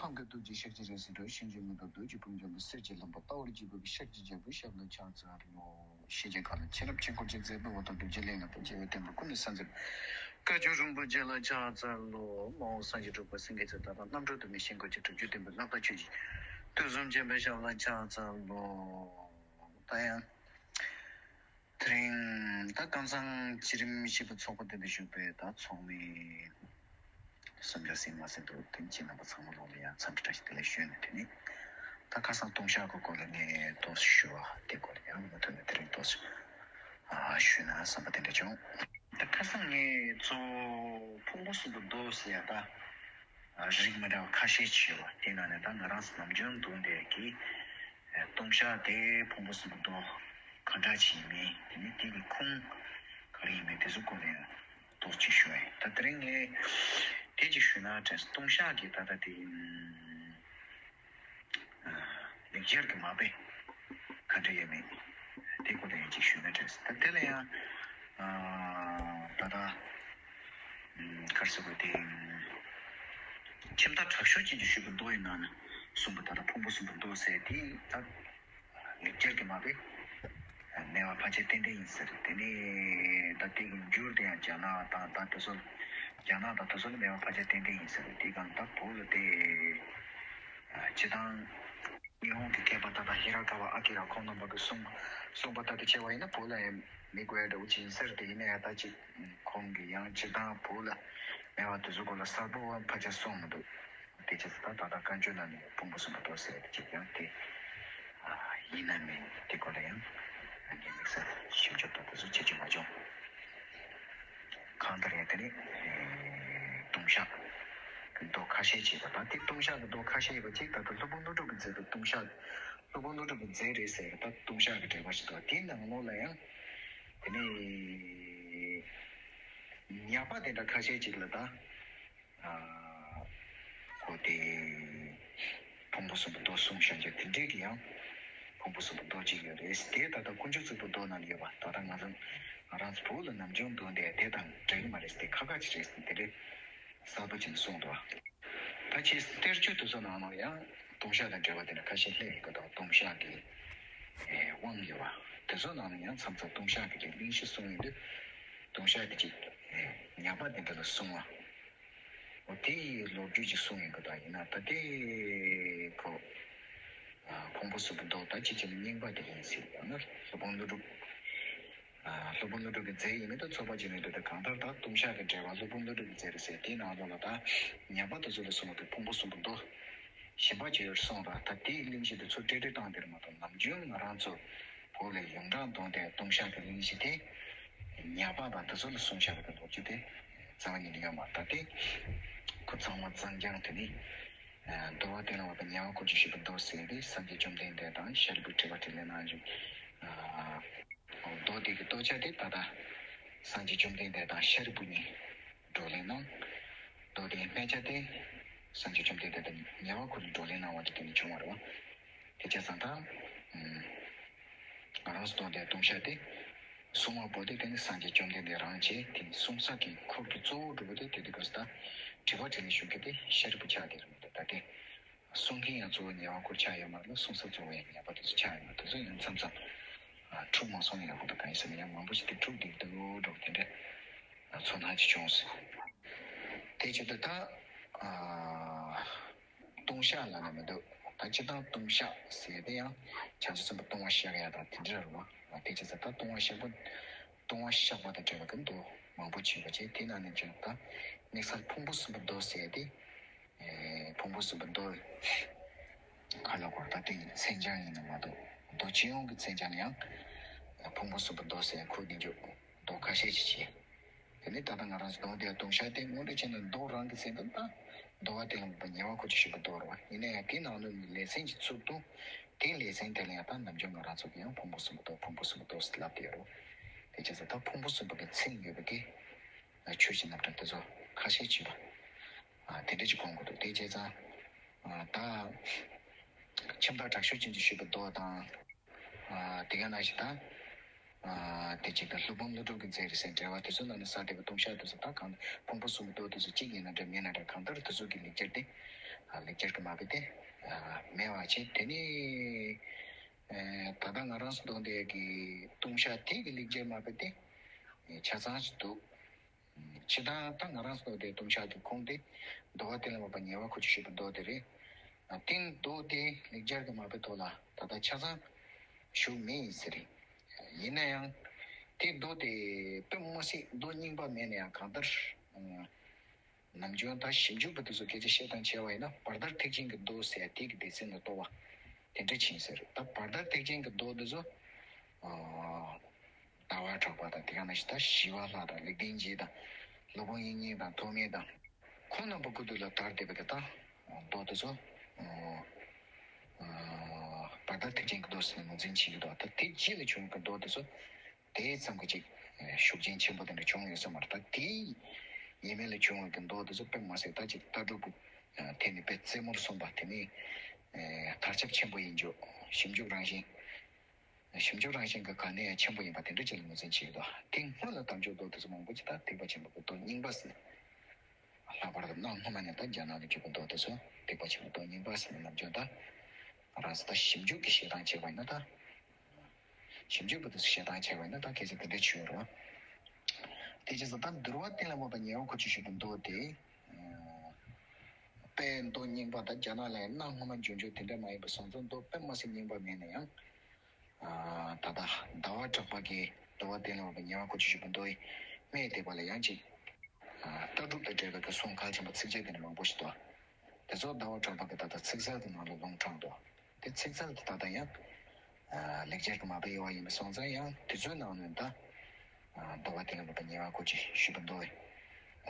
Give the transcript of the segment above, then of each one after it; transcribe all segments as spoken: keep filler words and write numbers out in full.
ཐང་གི་རྡོ་རྗེ་ཤར་གྱི་རིང་བསྲེལ་འགྲོ། ཤིང་གི་མེ་ཏོག་རྡོ་རྗེ་སྤུན་ཀྱང་གསེར་གྱི་ལྷུན་པོ་ལྟ་བུར་བརྗིད་པའི་ཤར་གྱི་རྒྱལ་པོ་ཞབས་ལ་ཕྱག་འཚལ་ལོ། ཞེས་བྱ་ག་ལ་མཁྱེན་རབ་ཆོས་འཁོར་གྱི་མཛད་པའི་འོག་ཏུ་རྡོ་རྗེ་གླིང་ལ་དང་རྒྱལ་བའི་བསྟན་པ་ཀུན་ནས་གསལ་མཛད་པའི་བཀའ་བརྒྱུད་རིན་པོ་ཆེ་ལ་ཕྱག་འཚལ་ལོ། མ་འོངས་སངས་རྒྱས་འགྲུབ་པ་སེང་གེའི་རྩེ་ལྟ་དང་རྣམ་གྲོལ་དུ་མའི་ཞིང་བཀོད་ཀྱི་སྒྲུབ་བརྒྱུད་བསྟན་པའི་ལྷ་བདག་ཆོས་ཀྱི་དུས་གསུམ་མཁྱེན་པའི་ཞབས་ལ་ཕྱག་འཚལ་ལོ། ད་ཡང་དེ་རིང་ད་ཀམ་ཚང་བྱེད་རིམ་བཞི་པའི་ཚོགས་པ་དེ་འདྲ་ཞུགས་པའི་ད་ཚོགས་མི་སུམ་བརྒྱ་ཟིན་མ་ཟིན་འདུག་དེ་ཁྱེད་རྣམ་པ་ཚང་མ་ལོག་ལ་ཡང་འཚམས་འདྲི་བཀྲ་ཤིས་བདེ་ལེགས་ཞུས་ནས། དེ་ནི་ད་ཁ་སང་ལྟུང་བཤགས་ཀྱི་སྐོར་ལ་ངས་ཏོག་ཙམ་ཞུ་བ་དེ་སྐོར་ལ་ཡང་མུ་མཐུད་ནས་དེ་རིང་ཏོག་ཙམ་ཞུས་ན་བསམ་པ་དེ་འདྲ་བྱུང་། ད་ཁ་སང་ངས་གཙོ་བོ་ཕུང་པོ་གསུམ་པོ་མདོ་ཟེར་ཡ་ད་རིགས་མི་འདྲ་བ་ཁ་ཤས་ཅིག་ཡོད་པ་དེ་ནང་ནས་ད་ང་རང་ཚོ་ནམ་རྒྱུན་འདུག་འདས་ཀྱི་ལྟུང་བཤགས་དེ་ཕུང་པོ་གསུམ་པོ་མདོ་ག་འདྲ་ཅིག་ཡིན་མིན། དེ་ནི་དེ་གི་ཁུངས་ག་རེ་ཡིན་མིན་དེ་ཚོ་སྐོར་ལ་ཡང་ཏོག་ཙམ་ཞུ་ཡ་ཡིན། ད་དེ་རིང་ངས་དེ་ཅིག་ཞུས་ན་དྲན་སོང་། ལྟུང་བཤགས་ཀྱི་ད་ལྟ་དེ་ཡིན། ལེགས་སྦྱར་གྱི་མ་དཔེ་ག་འདྲ་ཡོད་མེད་དེ་སྐོར་ལ་ཡང་ཅིག་ཞུས་ན་དྲན་སོང་། ད་དེ་ལ་ཡང་ད་ལྟ་ག་རེ་ཟེར་དགོས་དེ། ཁྱིམ་བདག་དྲག་ཤུལ་ཅན་གྱིས་ཞུས་པའི་མདོ་ཡི་ནང་ན་གསུངས་པ་ད་ལྟ་ཕུང་པོ་གསུམ་པོ་མདོ་ཟེར་དེ་ད་ལེགས་སྦྱར་གྱི་མ་དཔེ་སྨེ་བ་ཕལ་ཆེར་ཏན་ཏན་ཡིན་ཟེར། དེ་ནས་ད་དེ་གི་འགྱུར་དེ་ཡང་རྒྱ་ནག་དང་ད་དེ་ཚོ་རྒྱ་ནག་དང་དེ་ཚོ་ལ་སྨེ་བ་ཕལ་ཆེར་ཏན་ཏན་ཡིན་ཟེར། དེ་གང་ད་བོད་ལ་དེ་སྤྱི་བཏང་ཉི་ཧོང་གི་མཁས་པ་ད་ལྟ་ཧི་ར་ཀ་བ་ཨ་ཀི་ར་ཁོང་རྣམ་པ་གི་གསུང་གསུངས་པ་ལྟར་དུ་བྱས་པ་ཡིན་ན་བོད་ལ་ཡང་མི་དགོས་ཡ་འདྲ་བོ་ཅིག་ཡིན་ས་རེད། དེ་ཡིན་ན་ཡང་ད་ཅིག་ཁོང་གིས་ཡང་སྤྱི་བཏང་བོད་ལ་སྨེ་བ་དེ་ཚོ་སྐོར་ལ་གསལ་པོ་ཕལ་ཆེར་གསུངས་མི་འདུག་དེ་བྱས་ཙང་ད་ད་ལྟ་བཀའ་འགྱུར་ནང་ནས་ཕུང་པོ་གསུམ་པོ་མདོ་ཟེར་དེ་ཅིག་ཡང་དེ་ཡིན་ན་མིན་དེ་སྐོར་ལ་ཡང་ངས་དམིགས་བསལ་ཞིབ་འཇུག་དང་དེ་ཚོ་བྱེད་ཀྱི་མ་བྱུང་། གང་ལྟར་ཡང་དེ་ནི་ལྟུང་བཤགས་ཀྱི་མདོ་ཁ་ཤས་ཅིག་དང་། ད་དེ་ལྟུང་བཤགས་ཀྱི་མདོ་ཁ་ཤས་ཡོད་པ་ཅིག་ད་ལྟ་སློབ་དཔོན་ཀླུ་སྒྲུབ་ཀྱིས་མཛད་པའི་ལྟུང་བཤགས། སློབ་དཔོན་ཀླུ་སྒྲུབ་ཀྱིས་མཛད་རེད་ཟེར་ད་ལྟུང་བཤགས་ཀྱི་འགྲེལ་པ་ཞིག་འདུག་དེའི་ནང་ལོགས་ལ་ཡང་དེ་ནི་ཉག་པ་དེ་འདྲ་ཁ་ཤས་ཅིག་ལ་ད་ཨ་གོ་དེ་ཕུང་པོ་གསུམ་པོ་མདོ་གསུངས་བཞག་རྒྱུ་དེ་འདྲས་ཀྱི་ཡང་ཕུང་པོ་གསུམ་པོ་མདོ་གཅིག་ཡོད་རེད། དེ་ད་ལྟ་དཀོན་མཆོག་གཙུག་ཕུད་མདོ་ནང་ལ་ཡོད་པ་ད་ལྟ་ང་ཚོ་ང་རང་ཚོ་བོད་ལ་ནམ་རྒྱུན་འདུག་འདས་དེ་དང་འདྲ་གི་མ་རེད། དེ་ཁ་ཁ་ཅིག་རེད། དེ་འདྲས་གསལ་པོ་ཅིག་གསུངས་འདུག་ད་ཆེས་གཏེར་ཆོས་དེ་ཚོ་ནང་ལ་ཡང་ལྟུང་བཤགས་དང་འབྲེལ་བ་དེ་འདྲ་ཁ་ཤས་སླེབས་ཡོད་ཀྱི་འདུག་ལྟུང་བཤགས་ཀྱི་དབང་ཡོད་པ་དེ་ཚོ་ནང་ལ་ཡང་མཚམས་མཚམས་ལྟུང་བཤགས་ཀྱི་གླེང་གཞི་གསུངས་ཡོང་དུས་ལྟུང་བཤགས་དེ་ཅིག་ཉག་པ་དེ་འདྲ་ལ་གསུངས་པ། འོ་དེ་ཡི་ལོ་རྒྱུས་ཅིག་གསུངས་ཡོང་གི་འདུག་ཡིན་ན་ད་ལྟའི་ཁོ་ཕུང་པོ་གསུམ་པོ་མདོ་ད་ཅི་བྱས་ན་རྙིང་པ་དེ་ཡིན་སྲིད། ཡང་ན་སློབ་དཔོན་ཀླུ་སྒྲུབ། སློབ་དཔོན་ཀླུ་སྒྲུབ་ཀྱི་མཛད་ཡིན་མིན་དང་ཚོགས་པ་ཅིག་མིན་འདུག་དེ་གང་ལྟར་ད་ལྟུང་བཤགས་ཀྱི་འགྲེལ་པ་སློབ་དཔོན་ཀླུ་སྒྲུབ་ཀྱི་མཛད་རེད་ཟེར། དེའི་ནང་ལོགས་ལ་ད་ཉག་པ་དེ་ཚོ་ལ་གསུངས་པ་དེ་ཕུང་པོ་གསུམ་པོ་མདོ་གཞན་པ་ཅིག་ཡོད་གསུངས་པ། ད་དེའི་གླེང་གཞི་དེ་ཚོ་བཀྲལ་བཀྲལ་བཏང་དེར་མ་གཏོགས་ནམ་རྒྱུན་ང་རང་ཚོ་བོད་ལ་ཡོངས་གྲགས་འདུག་དེ་ལྟུང་བཤགས་ཀྱི་གླེང་གཞི་དེ་ཉག་པ་དང་དེ་ཚོ་ལ་གསུངས་བཞག་པ་དེ་ལོ་རྒྱུས་དེ་རྩ་བ་ཉིད་ནས་ཡོད་མ་རེད། ད་དེ་ཁོ་ཚང་མ་གཙང་རྐྱང་དེ་ནི་འདུལ་བ་གཏན་ལ་དབབ་པའི་ཉེ་བར་འཁོར་གྱིས་ཞུས་པའི་མདོ་ཟེར་ཏེ་སངས་རྒྱས་བཅོམ་ལྡན་འདས་དང་ཤཱ་རིའི་བུས་དྲི་བ་དྲིས་ལན་གནང་བྱུང་། མདོ་དེ་གི་བསྟོད་བྱ་དེ་ད་ལྟ་སངས་རྒྱས་བཅོམ་ལྡན་འདས་དང་ཤཱ་རིའི་བུ་གཉིས་བགྲོ་གླེང་གནང་། མདོ་དེའི་སྨད་བྱ་དེ་སངས་རྒྱས་བཅོམ་ལྡན་འདས་དང་ཉེ་བར་འཁོར་གྱིས་བགྲོ་གླེང་གནང་བ་དེ་དེ་ནས་བྱུང་བ་རེད་བ། དེ་བྱས་ཙང་ད་ང་རང་ཚོ་མདོ་དེ་ལྟུང་བཤགས་དེ་གསུང་བ་པོ་དེ་དེ་ནི་སངས་རྒྱས་བཅོམ་ལྡན་འདས་རང་བྱས། དེ་ནི་གསུང་ས་གི་འཁོར་གྱི་གཙོ་བོ་གྲུབ་པོ་དེ་དེ་དུས་སྐབས་སུ་ད་དྲི་བ་དྲིས་ལན་ཞུ་མཁན་དེ་ཤཱ་རིའི་བུ་ཆགས་བསྡད་རེད་མི་འདུག་ད་དེ། གསུང་མཁན་ཡང་གཙོ་བོ་ཉེ་བར་འཁོར་ཆགས་ཡོད་མ་རེད་ལ། གསུང་ས་གཙོ་བོ་ཡང་ཉག་པ་དེ་ཚོ་ཆགས་ཡོད་མ་རེད། དེ་ཚོ་ཡང་མཚམས་མཚམས་འཁྲུག་མ་སོང་ན་ཡག་པོ་འདུག་གང་ཡིན་ཟེར་ན་ཡང་མང་པོ་ཞིག་དེ་འཁྲུག་བསྡད་ཀྱི་འདུག་འགྲོ་གི་དེ་འདྲ་ཚོར་སྣང་ཅིག་བྱུང་སོང་། དེ་བྱེད་དུས་ད་ལྟུང་བཤགས་ལབ་ན་མི་འདུག་ད་སྤྱིར་བཏང་ལྟུང་བཤགས་ཟེར་དེ་ཡང་བྱང་ཆུབ་སེམས་དཔའ་ལྟུང་བ་བཤགས་ཡ་དང་དེ་འདྲ་རེད་བ། དེ་བྱས་ཙང་ད་ལྟུང་བ་བཤགས་པ་ལྟུང་བ་བཤགས་པ་དང་འབྲེལ་བ་གི་མདོ་མང་པོ་བྱིན་པ་བྱས། དེ་ནང་ནས་བྱུང་ད་དམིགས་བསལ་ཕུང་པོ་གསུམ་པོ་མདོ་ཟེར་དེ། ཕུང་པོ་གསུམ་པོ་མདོ་ག་ལ་གོ་ད་དེ་མཚན་བྱང་ཡིན་ན་མ་གཏོགས་མདོ་སྤྱི་ཡོངས་ཀྱི་མཚན་བྱང་ལ་ཡང་ཕུང་པོ་གསུམ་པོ་མདོ་ཟེར་ཁོ་ནས་འཇོག་མདོ་ཁ་ཤས་ཤིག་བྱས། དེ་ནས་ད་ལྟ་ང་རང་ཚོ་མདོ་དེ་ལྟུང་བཤགས་དེ་དངོས་འབྲེལ་བྱས་ན་མདོ་རང་གི་ཚན་དུ་ད་འདུལ་བ་གཏན་ལ་ཉེ་བར་འཁོར་གྱིས་ཞུས་པ་མདོ་རེད་བ། ཡིན་ན་ཡང་དེ་ནང་ལོགས་ནས་ལེ་ཚན་གྱི་ཚུལ་དུ་དེའི་ལེ་ཚན་དེ་ལ་ཡང་ད་ནམ་རྒྱུན་ང་རང་ཚོ་གི་ཡང་ཕུང་པོ་གསུམ་པོ་མདོ་ཕུང་པོ་གསུམ་པོ་མདོ་ཟེར་ལབ་བསྡད་ཡོད་རེད། དེ་བྱས་ཙང་ད་ཕུང་པོ་གསུམ་པོ་གི་མཚན་ཡོད་པ་གི་ཆོས་ཀྱི་རྣམ་གྲངས་དེ་ཚོ་ཁ་ཤས་ཅིག་ཡོད་པ། དེ་འདྲ་ཅིག་གོ་དགོས་འདུག་དེ་བྱས་ཙང་ད་ཁྱིམ་བདག་དྲག་ཤུལ་ཅན་གྱིས་ཞུས་པའི་མདོ་དང་། དེ་ག་ནང་བཞིན་ད་དེ་གཅིག་ད་སློབ་དཔོན་ཀླུ་སྒྲུབ་ཀྱིས་མཛད་རེད་ཟེར་འགྲེལ་པ་དེ་ཚོ་ནང་ནས་གསལ་བསྡད་པའི་ལྟུང་བཤགས་དེ་ཚོ་ད་གང་ཕུང་པོ་གསུམ་པོ་མདོ་དེ་ཚོ་གཅིག་ཡིན་ན་འདྲ་མིན་ན་འདྲ་གང་ལྟར་དེ་ཚོ་གི་ལེགས་སྦྱར་དེ་ ལེགས་སྦྱར་གྱི་མ་དཔེ་དེ་མེད་པ་བྱས། དེ་ནས་ད་ལྟ་ང་རང་ཚོ་འདོན་དེ་གི་ལྟུང་བཤགས་དེ་གི་ལེགས་སྦྱར་མ་དཔེ་དེ་ཆ་ཚང་ཞིག་འདུག་སྤྱིར་བཏང་ད་ང་རང་ཚོ་དེ་ལྟུང་བཤགས་ཀྱི་ཁུངས་དེ་འདུལ་བ་གཏན་ལ་ཕབ་པ་ཉེ་བར་འཁོར་བཅུ་ཞུས་པའི་མདོ་དེ་རེད། དེ་མདོ་དེ་ལེགས་སྦྱར་གྱི་མ་དཔེ་ཐོག་ལ་ད་ལྟ་ཆ་ཚང་ཞུགས་མེད་ཡིན་ཟེར། ཡིན་ན་ཡང་དེ་མདོ་དེ་དཔེ་མ་སྲིད་མདོ་རྙིང་པ་མེད་ན་ཡང་གང་ལྟར་ནམ་རྒྱུན་ད་ཞིབ་འཇུག་པ་དེ་ཚོ་སྐད་ཆ་བཤད་སྟངས་བྱས་པ་ཡིན་ན་བར་དར་ཐེག་ཆེན་གྱི་མདོ་ཟེར་དེ་གི་སྡེ་ཚན་ལ་གཏོགས་པ་དེ་འདྲ་ཕྱིན་ཟེར། ད་བར་དར་ཐེག་ཆེན་གྱི་མདོ་དེ་ཚོ་ཟླ་བ་གྲགས་པ་དང་དེ་ག་ནང་བཞིན་ད་ཞི་བ་ལྷ་དང་ལེགས་ལྡན་འབྱེད་དང་སློབ་དཔོན་དབྱིག་གཉེན་དང་ཐོགས་མེད་དང་ཁོང་རྣམ་པ་སྐུ་དུས་ལ་དར་བསྡད་པ་དེ་དག་མདོ་དེ་ཚོ་བར་དར་ཐེག་ཆེན་གྱི་མདོ་ཟེར་ནས་ངོས་འཛིན་བྱེད་ཀྱི་འདུག་ད་དེ་རྗེས་ལ་བྱུང་གི་མདོ་དེ་ཚོ་དེ་ཙམ་གྱི་ཅིག་ཤུགས་རྐྱེན་ཆེན་པོ་དེ་འདྲ་བྱུང་ཡོད་ས་མ་རེད། ད་དེའི་ཉེས་མེད་ལ་བྱུང་བའི་གི་མདོ་དེ་ཚོ་དཔེ་མ་སྲིད་ད་ཅིག་ལྟ་གྲུབ་ཀྱི་ཐད་ནས་དཔེ་རྩེ་མོར་སོང་པ་དེ་ནི་དར་ཁྱབ་ཆེན་པོ་ཡིན་རྒྱུ། ཞིབ་འཇུག་རང་བཞིན། ཞིབ་འཇུག་རང་བཞིན་གྱི་ག་ནས་ཡང་ཆེན་པོ་ཡིན་པ་དེ་འདྲ་ཅིག་ལ་ངོས་འཛིན་བྱེད་ཀྱི་འདུག་དེ་སྔོན་ལ་དམ་ཆོས་མདོ་དེ་ཚོ་མང་པོ་ཅིག་ད་ཐེག་པ་ཆེན་པོའི་གི་མདོ་རྙིང་པ་ཟེར། ལྷག་པར་དུ་གནའ་སྔ་མ་ནས་ད་རྒྱ་ནག་ལ་བརྒྱུད་པའི་མདོ་དེ་ཚོ་ཐེག་པ་ཆེན་པོའི་མདོ་རྙིང་པ་ཟེར་ནས་ནམ་རྒྱུན་ད་ང་རང་ཚོ་ད་ཞིབ་འཇུག་གི་བཤད་སྟངས་བྱས་པ་ཡིན་ན་ད། ཞིབ་འཇུག་པ་དེ་ཚོ་བཤད་སྟངས་བྱས་པ་ཡིན་ན་ད་གལ་སྲིད་དེ་འདྲ་བྱུང་རོགས། དེ་བྱས་ཙང་ད་འདུལ་བ་གཏན་ལ་ཕབ་པ་ཉེ་བར་འཁོར་བཅུ་ཞུས་པའི་མདོ་དེ། དཔེ་མདོ་རྙིང་པ་དང་རྒྱ་ནག་ལ་ཡང་གནའ་སྔ་མ་འབྱོར་འབྱོར་དེ་འདྲ་མ་ཡིན་པ་སོང་ཙང་མདོ་དཔེ་མ་སྲིད་རྙིང་པ་མེད་ན་ཡང་། ད་ལྟ་ཟླ་བ་གྲགས་པ་གིས་འདུལ་བ་གཏན་ལ་ཕབ་པ་ཉེ་བར་འཁོར་བཅུ་ཞུས་པའི་མདོ་ཡི་སྨད་དེ་པ་ལ་ཡང་ཅིག་ལྟ་གྲུབ་དང་འབྲེལ་བའི་གི་གསུང་གལ་ཆེན་པོ་ཚིགས་བཅད་དེ་འདྲ་མང་པོ་ཞིག་འདུག་དེ་ཚོ་ཟླ་བ་གྲགས་པ་གིས་ད་ལྟ་ཚིག་གསལ་གྱི་ནང་ལ་ལུང་དྲངས་འདུག་དེ་ཚིག་གསལ་དེ་ད་ལྟ་ཡང་ལེགས་སྦྱར་གྱི་མ་དཔེ་ཡོད་པ་ཡིན་པ་སོང་ཙང་ཡང་དེ་ཚོའི་ནང་ནས་ད་འདུལ་བ་གཏན་ལ་ཕབ་པ་ཉེ་བར་འཁོར་བཅུ་ཞུས་པའི་མདོ་ཡི་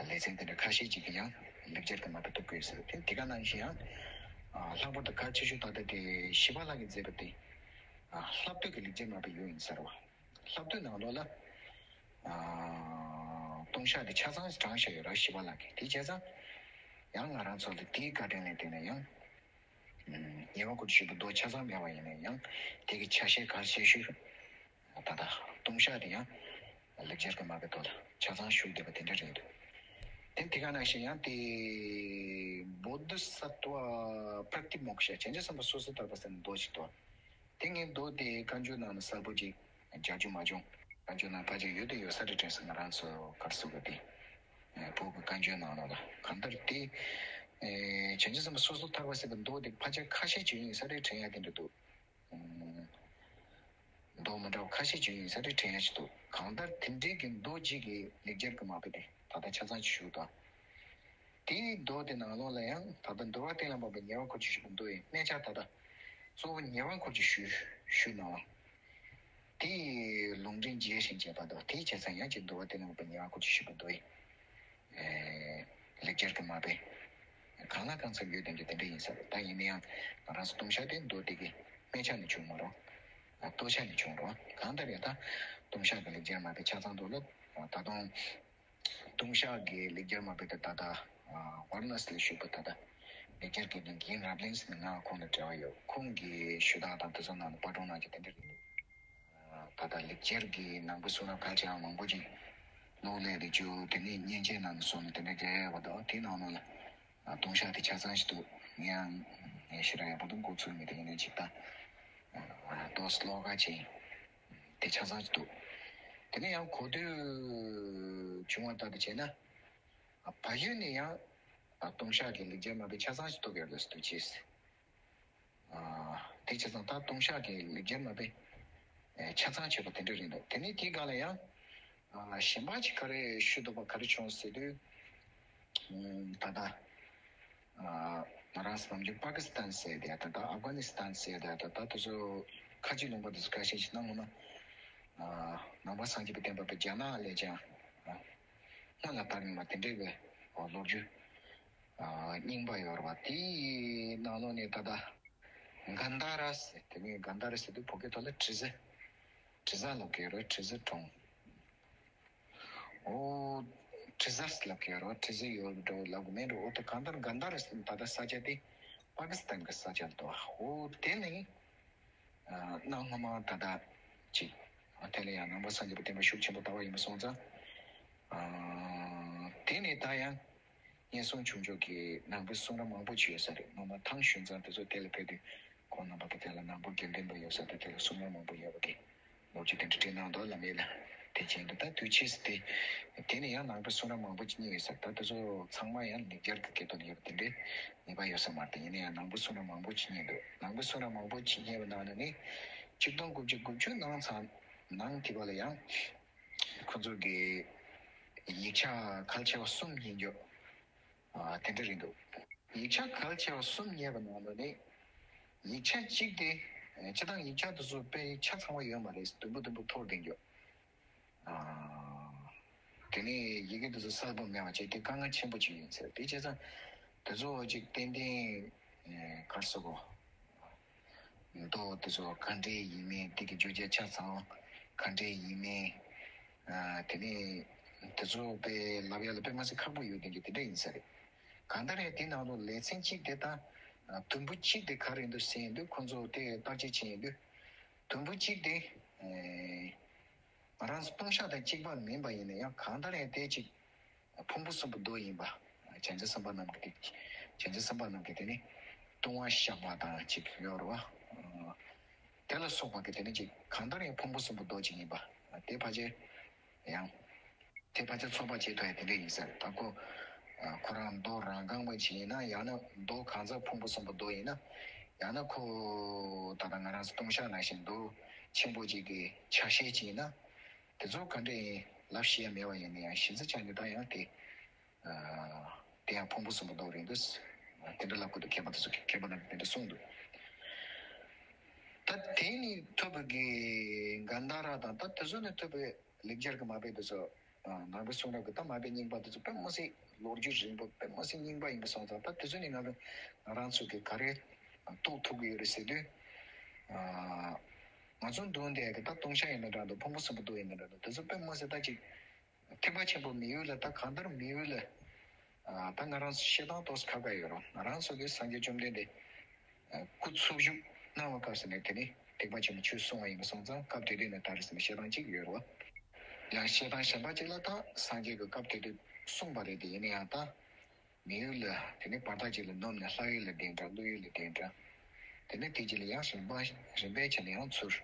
ལེ་ཚན་དེ་འདྲ་ཁ་ཤས་ཅིག་གིས་ཡང་ལེགས་སྦྱར་གྱི་མ་དཔེ་བཏུབ་ཀྱི་ཡོད་ཟེར། དེ་དེ་ག་ནང་བཞིན་ཡང་ལྷག་པར་དུ་གལ་ཆེ་ཤོས་ད་ལྟ་དེ་ཞི་བ་ལྷ་གིས་མཛད་པ་དེ་ལྷག་བསྡུས་ཀྱི་ལེགས་སྦྱར་མ་དཔེ་ཡོད་ཡིན་ཟེར་བ། ལྷག་བསྡུས་ནང་ལོགས་ལ། ལྟུང་བཤགས་དེ་ཆ་ཚང་དྲངས་བཞག་ཡོད་ར་ཞི་བ་ལྷ་གིས། དེ་བྱས་ཙང་། ཡང་ང་རང་ཚོ་ལ་དེའི་བཀའ་དྲིན་ལ་བརྟེན་ནས་ཡང་། ཉེ་བར་འཁོར་བཅུ་ཞུས་པའི་མདོ་ཆ་ཚང་མེད་པ་ཡིན་ན་ཡང་དེ་གི་ཆ་ཤས་གལ་ཆེ་ཤོས། ད་ལྟ་ལྟུང་བཤགས་དེ་ཡང་། ལེགས་སྦྱར་གྱི་མ་དཔེ་ཐོག་ལ་ཆ་ཚང་ཞུགས་བསྡད་པ་དེ་འདྲ་རེད་འདུག་དེ་དེ་ག་ནང་བཞིན་ཡང་དེ། Bodhisattva Pratimokša བྱང་ཆུབ་སེམས་དཔའ་སོ་སོར་ཐར་པ་ཟེར་ནས་མདོ་ཞིག་འདུག་དེ་ངས་མདོ་དེ་བཀའ་འགྱུར་ནང་ནས་གསལ་པོ་ཅིག་མཇལ་རྒྱུ་མ་བྱུང་། བཀའ་འགྱུར་ནང་ཕལ་ཆེར་ཡོད་དང་ཡོད་ས་རེད་དྲན་སོང་། ང་རང་ཚོ་གར་སོ་གི་དེ། བོད་ཀྱི་བཀའ་འགྱུར་ནང་ལོགས་ལ་གང་ལྟར་དེ། བྱང་ཆུབ་སེམས་དཔའ་སོ་སོར་ཐར་པ་ཟེར་བའི་མདོ་དེ་ཕལ་ཆེར་ཁ་ཤས་ཅིག་ཡོད་ས་རེད་དྲན་ཡ་དེ་འདྲ་འདུག་མདོ་མི་འདྲ་བ་ཁ་ཤས་ཅིག་ཡོད་ས་རེད་དྲན་ཡ་ཞིག་འདུག་གང་ལྟར་དེ་འདྲའི་གི་མདོ་གཅིག་གི་ལེགས་སྦྱར་གྱི་མ་དཔེ་དེ་ད་ལྟ་ཆ་ཚང་ཞིག་ཞུ་དང་། དེའི་མདོ་དེ་ནང་ལོགས་ལ་ཡང་ད་ལྟ་འདུལ་བ་གཏན་ལ་ཕབ་པའི་ཉེ་བར་འཁོར་བཅུ་ཞུས་པའི་མདོ་ཡི་སྨད་ཆ་ད་ལྟ་གཙོ་བོ་ཉེ་བར་འཁོར་བཅུ་ཞུས་ཞུས་གནང་བ། དེའི་ལུང་འདྲེན་རྒྱས་ཤིང་རྒྱས་པ་དང་དེའི་བྱས་ཙང་ཡང་ཅིག་འདུལ་བ་གཏན་ལ་ཕབ་པའི་ཉེ་བར་འཁོར་བཅུ་ཞུས་པའི་མདོ་ཡི། ལེགས་སྦྱར་གྱི་མ་དཔེ། གང་ལ་གང་འཚམ་ཡོད་དེ་འདྲ་དེ་འདྲ་ཡིན་ས་རེད། ད་ཡིན་ན་ཡང་ང་རང་ཚོ་ལྟུང་བཤགས་དེ་མདོ་དེ་གི་སྨད་ཆ་ནས་བྱུང་མ་རུང་། སྟོད་ཆ་ནས་བྱུང་རུང་གང་ལྟར་ཡང་ད་ལྟུང་བཤགས་ཀྱི་ལེགས་སྦྱར་མ་དཔེ་ཆ་ཚང་འདུག་ལ། ད་དུང་ལྟུང་བཤགས་ཀྱི་ལེགས་སྦྱར་མ་དཔེ་དེ་ད་ལྟ་ཝཱ་ར་ཎ་སི་ལ་བཞུགས་པ་ད་ལྟ་ལེགས་སྦྱར་དགེ་རྒན་རབ་གླིང་ཟེར་ནས་ང་ཁོང་དང་འབྲེལ་བ་ཡོད། ཁོང་གི་ཞུ་དག་དང་དེ་ཚོ་ནང་ལ་པར་སྒྲོན་གནང་རྒྱུ་དེ་འདྲ་རེད། ད་ལྟ་ལེགས་སྦྱར་གྱི་ནང་པའི་གསུང་རབ་གལ་ཆེ་བ་མང་པོ་ཅིག་གློག་ཀླད་དེ་བཅུ་དེ་ནས་མཉེན་ཆས་ནང་ནས་བཟུང་ནས་དེ་འདྲ་རྒྱག་ཡོད་པ་དང་དེའི་ནང་ལོགས་ལ་ལྟུང་བཤགས་དེ་ཆ་ཚང་ཞིག་འདུག་ངས་ཡང་ངས་ཞེ་དྲག་ཡག་པོ་འདུག་འགོ་ཚུགས་མེད་དེ་ཡིན་ནའི་ཅིག་ད་ཏོག་ཙམ་ཀློག་ག་བྱས་དེ་ཆ་ཚང་ཞིག་འདུག་དེ་ནས་ཡང་གོ་ཐོས་བྱུང་བ་ལྟར་དུ་བྱས་ན་བལ་ཡུལ་ནས་ཡང་ལྟུང་བཤགས་ཀྱི་ལེགས་སྦྱར་མ་དཔེ་ཆ་ཚང་ཞིག་ཐོབ་ཡོད་ལ་སུ་འདུག་ཅེས། དེ་བྱས་ཙང་ད་ལྟུང་བཤགས་ཀྱི་ལེགས་སྦྱར་མ་དཔེ་ཆ་ཚང་ཆོད་པ་དེ་འདྲ་རེད་འདུག་དེ་ནས་དེའི་སྒང་ལ་ཡང་གཞན་པ་ཅིག་ག་རེ་ཞུ་འདོད་པ་ག་རེ་བྱུང་ཟེར་དུས། ད་ལྟ་ང་རང་ཚོ་ནམ་རྒྱུན་པ་ཀི་སི་ཐན་ཟེར་དེ་ད་ལྟ་ཨབ་གྷ་ནི་སི་ཐན་ཟེར་དེ་ད་ལྟ་དེ་ཚོ་ཁ་ཆེ་ལུང་པ་དེ་ཚོ་ཁ་ཤས་ཤིག་ནང་ངོ་མ་ནང་པ་སངས་རྒྱས་པའི་བསྟན་པ་པའི་རྒྱ་ནག་ལས་ཀྱང་སྔོན་ལ་དར་མྱོང་བ་དེ་འདྲའི་གི་ལོ་རྒྱུས། རྙིང་པ་ཡོད་རེད་བ། དེའི་ནང་ལོགས་ནས་ད་ལྟ་གན་དྷ་ར་ཟེར་དེ་ནས་གན་དྷ་ར་ཟེར་དུས་བོད་སྐད་ཐོག་ལ་དྲི་ཟ། དྲི་ཟ་ལབ་ཀྱི་ཡོད་རེད། དྲི་ཟ་གྲོང་། ཨོ། དྲི་ཟ་ལབ་ཀྱི་ཡོད་རེད་བ། དྲི་ཟ་ཡོད་འགྲོ་ལབ་གི་མེད་འགྲོ། ཨོ་ད་གན་དྷ་ར་གན་དྷ་ར་ཟེར་ད་ལྟ་ས་ཆ་དེ་པ་ཀི་སི་ཐན་གི་ས་ཆ་ལ་འདུག་ཨོ་དེ་ནི་གནའ་སྔ་མོ་ད་ལྟ་ཅིག་དེ་ལ་ཡང་ནང་པ་སངས་རྒྱས་པའི་བསྟན་པ་ཤུགས་ཆེན་པོ་དར་བ་ཡིན་པ་སོང་ཙང་། དེ་ནས་ད་ཡང་ བསྙེན་སྲུང་ཆུང་ཆུང་གི་ནང་པའི་གསུང་རབ་མང་པོ་ཅིག་ཡོད་ས་རེད། སྔོན་མ་ཐང་ཞུན་ཙང་དེ་ཚོ་དེ་ལ་ཕེབས་དུས་ཁོང་རྣམ་པ་གི་དེ་ལ་ནང་པ་དགེ་འདུན་པ་ཡོད་ས་དེ་དེ་ལ་གསུང་རབ་མང་པོ་ཡོད་པ་གི་ལོ་རྒྱུས་དེ་འདྲ་བྲིས་གནང་འདུག་ལ་མེད་ལ། དེ་བྱས་འདུག་ད་དུས་ཕྱིས་སུ་དེ་དེ་ནས་ཡང་ནང་པའི་གསུང་རབ་མང་པོ་ཅིག་རྙེད་ཡོད་ས་རེད། ད་དེ་ཚོ་ཚང་མ་ཡང་ལེགས་སྦྱར་གི་སྐད་དོད་ཡོད་པ་དེ་འདྲའི་ངེས་པ་ཡོད་ས་མ་རེད། དེ་ཡིན་ན་ཡང་ནང་པའི་གསུང་རབ་མང་པོ་ཅིག་རྙེད་འདུག་ནང་པའི་གསུང་རབ་མང་པོ་ཅིག་རྙེད་པའི་ནང་ནས་ནི་ཆིག་སྟོང་དགུ་བརྒྱ་དགུ་བཅུ་ནང་ཚང་ནང་དེ་བ་ལ་ཡང་ཁོ་ཚོ་གི་ཡིག་ཆ་གལ་ཆེ་བ་གསུམ་རྙེད་རྒྱུ། ཨ། དེ་འདྲ་རེད་འདུག་ཡིག་ཆ་གལ་ཆེ་བ་གསུམ་རྙེད་པ་ནང་ལ་ནི། ཡིག་ཆ་གཅིག་དེ། ཨ། སྤྱིར་བཏང་ཡིག་ཆ་དེ་ཚོ་དཔེ་ཆ་ཚང་བ་ཡོད་མ་རེད། དུམ་བུ་དུམ་བུ་འཐོར་བསྡད་རྒྱུ། ཨ། དེ་ནས་ཡི་གེ་དེ་ཚོ་གསལ་པོ་མེད་པ་བྱས་དེ་དཀའ་ངལ་ཆེན་པོ་ཅིག་ཡིན་ཟེར། དེ་བྱས་ཙང་དེ་ཚོ་ཅིག་ཏན་ཏན། ཨ། ག་རེ་ཟེར་དགོས། མདོ་དེ་ཚོ་ག་འདྲས་ཡིན་མིན། དེ་གི་བརྗོད་བྱ་ཆ་ཚང་ག་འདྲས་ཡིན་མིན། ཨ། དེ་ནས་དེ་ཚོ་དཔེ་ལབ་ཡ་ལ་དཔེ་མ་སྲིད་ཁག་པོ་ཡོད་དེ་འདྲ་དེ་འདྲ་ཡིན་ས་རེད། གང་ལྟར་ཡང་དེ་ནང་ལོགས་ལེ་ཚན་གཅིག་དེ་དང་། ཨ། དུམ་བུ་གཅིག་དེ་ག་རེ་འདུག་ཟེར་ཡིན་དུས་ཁོ་ཚོ་དེ་བརྟག་དཔྱད་བྱེད་ཡིན་དུས། དུམ་བུ་གཅིག་དེ། ཨེ། ང་རང་ཚོ་ལྟུང་བཤགས་དང་གཅིག་པ་མིན་པ་ཡིན་ན་ཡང་གང་ལྟར་ཡང་དེ་གཅིག་ཕུང་པོ་གསུམ་པོ་མདོ་ཡིན་པ། བྱང་ཆུབ་སེམས་དཔའ་རྣམས་ཀྱི་དེ། བྱང་ཆུབ་སེམས་དཔའ་རྣམས་ཀྱི་དེ་ནི་ལྟུང་བ་བཤགས་པ་དང་གཅིག་ཡོད་རེད་བ། དེ་ལ་སོགས་པ་གི་དེ་ནི་གཅིག་གང་ལྟར་ཡང་ཕུང་པོ་གསུམ་པོ་མདོ་གཅིག་ཡིན་པ། དེ་ཕལ་ཆེར་ཡང་། དེ་ཕལ་ཆེར་ཚོད་དཔག་བྱེད་ཐུབ་ཡ་དེ་འདྲ་ཡིན་ས་རེད། ད་ཁོ། ཁོ་རང་མདོ་རང་རྐང་པ་ཅིག་ཡིན་ན། ཡང་ན་མདོ་གང་ཟག་ཕུང་པོ་གསུམ་པོ་མདོ་ཡིན་ན། ཡང་ན་ཁོ་ད་ལྟ་ང་རང་ཚོ་ལྟུང་བཤགས་ནང་བཞིན་མདོ་ཆེན་པོ་ཅིག་གི་ཆ་ཤས་ཅིག་ཡིན་ན། དེ་ཚོ་ག་འདྲ་ཡིན་ལབ་ཤེས་ཡ་མེད་པ་ཡིན་ན་ཡང་གཞི་རྩ་ཆ་ནས་ད་ཡང་དེ། ཨ། དེ་ཡང་ཕུང་པོ་གསུམ་པོ་མདོ་རེད་འདུག་དེ་འདྲ་ལབ་དགོས་འདུག་མཁས་པ་དེ་ཚོ་མཁས་པ་རྣམས་ཀྱིས་དེ་འདྲ་གསུངས་འདུག་ད་དེ་ནས་ཐོབ་པའི་གི་གན་དྷ་ར་དང་ད་དེ་ཚོ་ནས་ཐོབ་པའི་ལེགས་སྦྱར་གྱི་མ་དཔེ་དེ་ཚོ། ཨ། ནང་པའི་གསུང་རབ་ཀྱི་ད་མ་དཔེ་རྙིང་པ་དེ་ཚོ་དཔེ་མི་སྲིད་ལོ་རྒྱུས་རིང་པོ་དཔེ་མི་སྲིད་རྙིང་པ་ཡིན་པ་སོང་ཙང་ད་དེ་ཚོ་ནས་ང་ཚོ་ང་རང་ཚོ་གི་ག་རེ་རྟོགས་ཐུབ་ཀྱི་ཡོད་རེད་ཟེར་དུས། ཨ། ང་ཚོ་འདུག་འདས་ཀྱི་ད་ལྟུང་བཤགས་ཡིན་ན་འདྲ་འདུག་ཕུང་པོ་གསུམ་པོ་མདོ་ཡིན་ན་འདྲ་འདུག་དེ་ཚོ་དཔེ་མི་སྲིད་ད་ཅིག་ཐེག་པ་ཆེན་པོ་མི་ཡུལ་ལ་ད་གང་ལྟར་མི་ཡུལ་ལ། ཨ། ད་ང་རང་ཚོ་བཤད་སྟངས་ཏོག་ཙམ་ཁག་ཁག་ཡོད་རུང་ང་རང་ཚོ་གི་སངས་རྒྱས་བཅོམ་ལྡན་འདས། ཨ། སྐུ་འཚོ་བཞུགས་གནང་བ་སྐབས་སུ་ནས་དེ་ནི་ཐེག་པ་ཆེན་པོ་ཆོས་གསུང་བ་ཡིན་པ་སོང་ཙང་སྐབས་དེ་དུས་ནས་ད་རེས་ཟིན་བཤད་སྟངས་གཅིག་ཡོད་རེད་བ། ཡང་བཤད་སྟངས་གཞན་པ་གཅིག་ལ་ད་སངས་རྒྱས་ཀྱི་སྐབས་དེ་དུས་གསུངས་པ་རེད་དེ་ཡིན་ན་ཡང་ད་མི་ཡུལ་ལ་དེ་ནི་བར་ཐག་ཅིག་ལ་ནོར་ནས་ལྷ་ཡུལ་ལ་གདན་འདྲ་ཀླུ་ཡུལ་ལ་གདན་འདྲ། དེ་ནི་དེ་གཅིག་ལ་ཡང་རིམ་པ་རིམ་པས་བྱས་ནས་ཡང་ཚུར།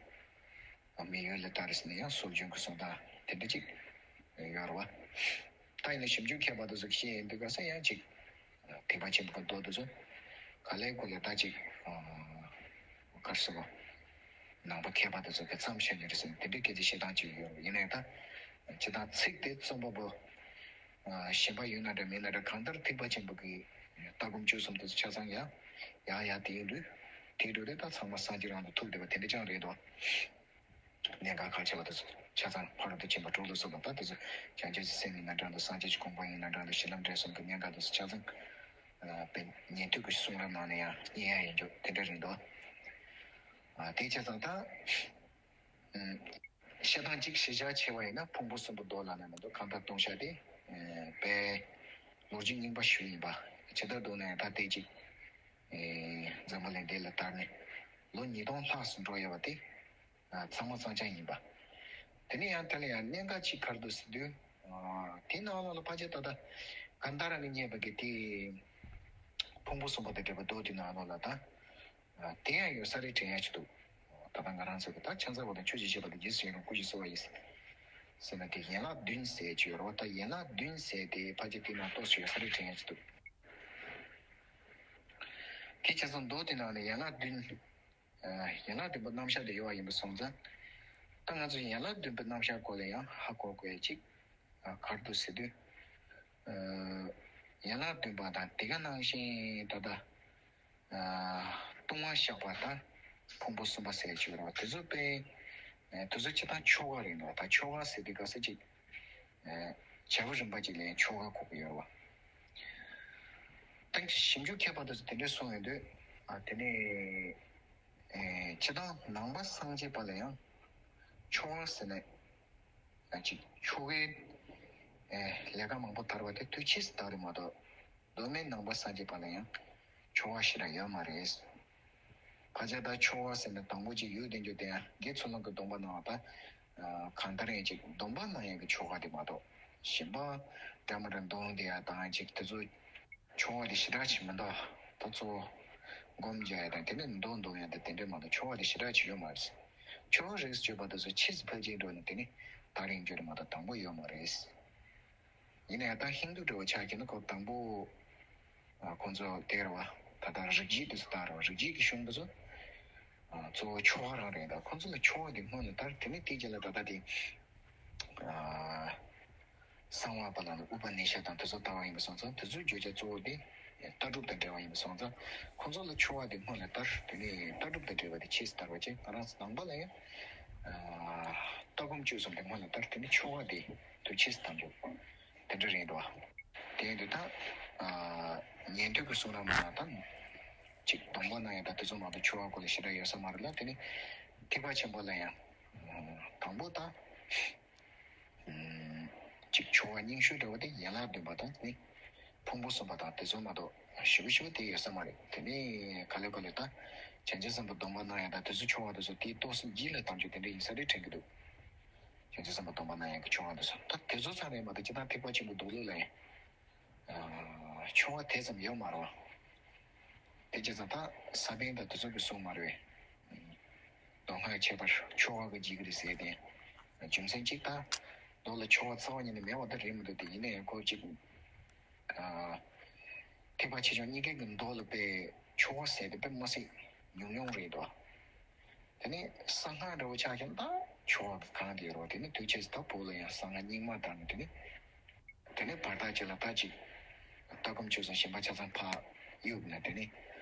མི་ཡུལ་ལ་ད་རེས་ནས་ཡང་སྲོལ་རྒྱུན་གྱི་གསུང་སྟངས་དེ་འདྲ་ཅིག་ཡོད་རེད་བ། ད་ཡིན་ན་ཞིབ་འཇུག་མཁས་པ་དེ་ཚོ་བཤད་ཡིན་དུས་ག་ས་ཡང་ཅིག་ཐེག་པ་ཆེན་པོ་གི་མདོ་དེ་ཚོ་ག་ལེ་གོ་ལེ་ད་ཅིག་ག་རེ་ཟེར་བ། ནང་པ་མཁས་པ་དེ་ཚོ་གི་མཚམས་བཞག་ནས་རེད་ཟེར་ནས་དེ་འདྲའི་སྐད་ཆ་བཤད་སྟངས་ཅིག་ཡོད་རེད། ཡིན་ནའི་ད་སྤྱིར་བཏང་ཚིག་དེ་རྩོམ་པ་པོ་གཞན་པ་ཡོད་ན་འདྲ་མིན་ན་འདྲ་གང་ལྟར་ཐེག་པ་ཆེན་པོ་གི་ལྟ་སྒོམ་སྤྱོད་གསུམ་དེ་ཚོ་ཆ་ཚང་ཡང་ཡང་ཡང་དེའི་འདུས་དེའི་འདུས་དེ་ད་ཚང་མ་སངས་རྒྱས་རང་དུ་ཐུག་བསྡད་པ་དེ་འདྲ་ཅང་རེད་དོ། གནད་འགག་གལ་ཆེ་བ་དེ་ཚོ་ཆ་ཚང་ཕ་རོལ་ཏུ་ཕྱིན་པ་དྲུག་ལ་སོགས་པ་ད་དེ་ཚོ་བྱང་ཆུབ་ཀྱི་སེམས་ཡིན་ན་འདྲ་འདུག་སངས་རྒྱས་ཀྱི་གོ་འཕང་ཡིན་ན་འདྲ་འདུག་གཞི་ལམ་འབྲས་གསུམ་གྱི་གནད་འགག་དེ་ཚོ་ཆ་ཚང་། ཨ། དཔེ་ཉན་ཐོས་ཀྱི་གསུང་རབ་ནང་ནས་ཡང་རྙེད་ཡ་ཡིན་རྒྱུ་དེ་འདྲ་རེད་འདུག་ཨ། དེ་བྱས་ཙང་ད། ཨ། བཤད་སྟངས་གཅིག་ཞིབ་ཆ་ཆེ་བ་ཡིན་ན་ཕུང་པོ་གསུམ་པོ་མདོ་ལ་ནས་མ་གཏོགས་གང་ལྟར་ལྟུང་བཤགས་དེ། ཨ། དཔེ་ལོ་རྒྱུས་རྙིང་པ་ཞིག་ཡིན་པ། ཇི་ལྟར་འདུག་ན་ཡང་ད་ལྟའི་གཅིག་ཨ། འཛམ་བུ་གླིང་འདི་ལ་དར་ནས་ལོ་ཉིས་སྟོང་ལྷག་ཙམ་འགྲོ་ཡོད་པ་དེ། ཚང་མ་གཙང་རྐྱང་ཡིན་པ། དེ་ནས་ཡང་དེ་ལ་ཡང་གནད་འགག་ཅིག་ག་རེ་འདུག་ཟེར་དུས། དེའི་ནང་ལོགས་ལ་ཕལ་ཆེར་ད་ལྟ་གན་དྷ་ར་ནས་རྙེད་པ་གི་དེ་ཕུང་པོ་གསུམ་པོ་དང་འབྲེལ་བའི་མདོ་དེའི་ནང་ལོགས་ལ་ད་དེ་ཡང་ཡོད་ས་རེད་དྲན་ཡ་ཅིག་འདུག་ད་ལྟ་ང་རང་ཚོ་གི་ད་ཕྱག་འཚལ་བ་དང་ཆོས་ཀྱི་བཤད་པ་དང་རྗེས་སུ་ཡི་རང་སྐུ་ཞིག་གསོལ་བ་ཡིན་ཟེར་ན་དེ་ཡན་ལག་བདུན་ཟེར་གྱི་ཡོད་རེད་བ། ད་ཡན་ལག་བདུན་ཟེར་དེ་ཕལ་ཆེར་དེའི་ནང་ཏོག་ཙམ་ཡོད་ས་རེད་དྲན་ཡ་ཅིག་འདུག་དེ་བྱས་ཙང་མདོ་དེའི་ནང་ནས་ཡན་ལག་བདུན། ཡན་ལག་བདུན་པོ་རྣམ་གཞག་དེ་ཡོད་པ་ཡིན་པ་སོང་ཙང་། ད་ང་ཚོ་ཡན་ལག་བདུན་པོའི་རྣམ་གཞག་སྐོར་ལ་ཡང་ཧ་གོ་དགོས་ཡ་ཅིག་ག་རེ་འདུག་ཟེར་དུས། ཡན་ལག་བདུན་པ་དང་དེ་ག་ནང་བཞིན་ད་ལྟ་ལྟུང་བ་བཤགས་པ་དང་ཕུང་པོ་གསུམ་པ་ཟེར་ཡ་ཅིག་ཡོད་རེད་བ། དེ་ཚོ་དཔེ་དེ་ཚོ་སྤྱིར་བཏང་ཆོ་ག་རེད་འདུག་ད་ཆོ་ག་ཟེར་དུས་ག་ས་ཅིག་བྱ་བ་རིམ་པ་ཅིག་ལ་ཡང་ཆོ་ག་གོ་གི་ཡོད་རེད་བ། ད་ཞིབ་འཇུག་མཁས་པ་དེ་ཚོ་དེ་འདྲས་གསུངས་ཡོང་དུས། ཨ། དེ་ནས། ཨེ། སྤྱིར་བཏང་ནང་པ་སངས་རྒྱས་པ་ལ་ཡང་ཆོ་ག་ཟེར་ནས་ཡང་ཅིག་ཆོ་གའི། ཨེ། ལས་ཀ་མང་པོ་དར་བ་དེ་དུས་ཕྱིས་སུ་དར་རེད་མ་གཏོགས་མདོ་སྨད་ནང་པ་སངས་རྒྱས་པ་ལ་ཡང་ཆོ་ག་ཞེ་དྲག་ཡོད་མ་རེད། ཕལ་ཆེར་ད་ཆོ་ག་ཟེར་ནས་དང་པོ་ཅིག་ཡོད་དེ་འཇོག་དེ་ཡང་དགེ་ཚུལ་སློང་གི་སྡོམ་པ་གནང་བ་ད། གང་ལྟར་ཡང་ཅིག་སྡོམ་པ་གནང་ཡག་གི་ཆོ་ག་དེ་མ་གཏོགས་གཞན་པ་འདྲ་མི་འདྲ་འདོན་དེ་ཡ་དང་ཅིག་དེ་ཚོ་ ཆོ་ག་དེ་ཞེ་དྲག་ཅིག་མི་འདུག་ད་གཙོ་བོ་སྒོམ་རྒྱག་ཡ་དང་དེ་ནས་མདོ་འདོན་ཡ་དང་དེ་འདྲས་མ་གཏོགས་ཆོ་ག་དེ་ཞེ་དྲག་ཅིག་ཡོད་མ་རེད། ཆོ་ག་རིགས་བརྗོད་པ་དེ་ཚོ་ཕྱིས་སུ་ཕལ་ཆེར་འགྲོ་ནས་དེ་ནས་ད་རིང་བརྗོད་མ་གཏོགས་དང་པོ་ཡོད་མ་རེད། ཡིན་ནའི་ད་ཧིན་དུ་འདྲ་བོ་ཆ་བཞག་ན་ཁོ་དང་པོ་ཨ་ཁོང་ཚོ་དེ་རེད་བ། ད་ལྟ་རིག་བྱེད་དེ་ཚོ་ད་རེད་བ། རིག་བྱེད་ཀྱི་གཞུང་དེ་ཚོ་ཨ་གཙོ་བོ་ཆོ་ག་རང་རེད། ད་ཁོང་ཚོ་ལ་ཆོ་ག་དེ་སྔོན་ལ་དར། དེ་ནས་དེའི་རྗེས་ལ་ད་ལྟ་དེ་ཨ་གསང་བ་པ་ལ་ནི་ཨུ་པ་ནི་ཤ་དང་དེ་ཚོ་ལྟ་བ་ཡིན་པ་སོང་ཙང་དེ་ཚོའི་བརྗོད་བྱ་གཙོ་བོ་དེ་ལྟ་གྲུབ་དང་འབྲེལ་བ་ཡིན་པ་སོང་ཙང་ཁོང་ཚོ་ལ་ཆོ་ག་དེ་སྔོན་ལ་དར། དེ་ནས་ལྟ་གྲུབ་དང་འབྲེལ་བ་དེ་ཕྱིས་སུ་དར་བ་བྱས། ང་རང་ཚོ་ནང་པ་ལ་ཡང་ཨ་ལྟ་སྒོམ་སྤྱོད་གསུམ་དེ་སྔོན་ལ་དར། དེ་ནས་ཆོ་ག་དེ་དུ་ཕྱིས་སུ་དར་འགྲོ། དེ་འདྲ་རེད་འདུག་དེ་ཡིན་དུས་ད་ཨ་ཉན་ཐོས་ཀྱི་གསུང་རབ་ནང་ལ་ད་ཅིག་སྡོམ་པ་གནང་ཡ་ད་དེ་ཚོ་མ་གཏོགས་ཆོ་ག་སྐོར་ལ་ཞེ་དྲག་ཡོད་ས་མ་རེད་ལ། དེ་ནི་ཐེག་པ་ཆེན་པོ་ལ་ཡང་དང་པོ་ད་ཅིག་ཆོ་ག་རྙིང་ཤོས་འདྲ་བོ་དེ་ཡན་ལག་བདུན་པ་དང་ནི་ཕུང་པོ་གསུམ་པ་དང་དེ་ཚོ་མ་གཏོགས་ཞེ་པོ་ཞེ་པོ་དེ་ཡོད་ས་མ་རེད། དེ་ནི་ག་ལེ་ག་ལེ་ད་བྱང་ཆུབ་སེམས་དཔའ་སྡོམ་པ་གནང་ཡ་ད་དེ་ཚོ་ཆོ་ག་དེ་ཚོ་དེའི་ཏོག་ཙམ་རྗེས་ལ་བཏང་རྒྱུ་དེ་འདྲ་ཡིན་ས་རེད་དྲན་གྱི་འདུག་བྱང་ཆུབ་སེམས་དཔའ་སྡོམ་པ་གནང་ཡག་གི་ཆོ་ག་འདི་ཚོ་ད་དེ་ཚོ་ཚང་རེད་མ་གཏོགས་སྤྱིར་བཏང་ཐེག་པ་ཆེན་པོའི་མདོ་ལུགས་ལ་ཡང་ཆོ་ག་དེ་ཙམ་ཡོད་མ་རེད་བ། དེ་བྱས་ཙང་ད་ས་པཎ་དང་དེ་ཚོ་གི་གསུང་མ་རེད་བས། མདོ་སྔགས་ཁྱད་པར་ཆོ་ག་གི་འཇིག་གི་རེད་ཟེར་ཏེ། རྒྱུ་མཚན་གཅིག་ད་མདོ་ལ་ཆོ་ག་རྩ་བ་ཉིད་ནས་མེད་པ་ད་རེད་མི་འདུག་དེ་ཡིན་ན་ཡང་ཁོ་གཅིག་ཐེག་པ་ཆེ་ཆུང་གཉིས་ཀའི་གི་མདོ་ལ་དཔེ་ཆོ་ག་ཟེར་དེ་དཔེ་མི་སྲིད་ཉུང་ཉུང་རེད་དོ། དེ་ནས་གསང་སྔགས་འདྲ་བོ་ཆ་བཞག་ན་ད་ཆོ་ག་གང་དེ་རོ། དེ་ནས་དུས་ཆེན་ད་བོད་ལ་ཡང་གསང་སྔགས་རྙིང་མ་དང་དེ་ནས་དེ་ནས་བར་ཐག་ཅིག་ལ་ད་ཅིག་ལྟ་སྒོམ་སྤྱོད་གསུམ་ཞེན་པ་ཆ་ཚང་ཕར་གཡུག་ནས་དེ་ནས་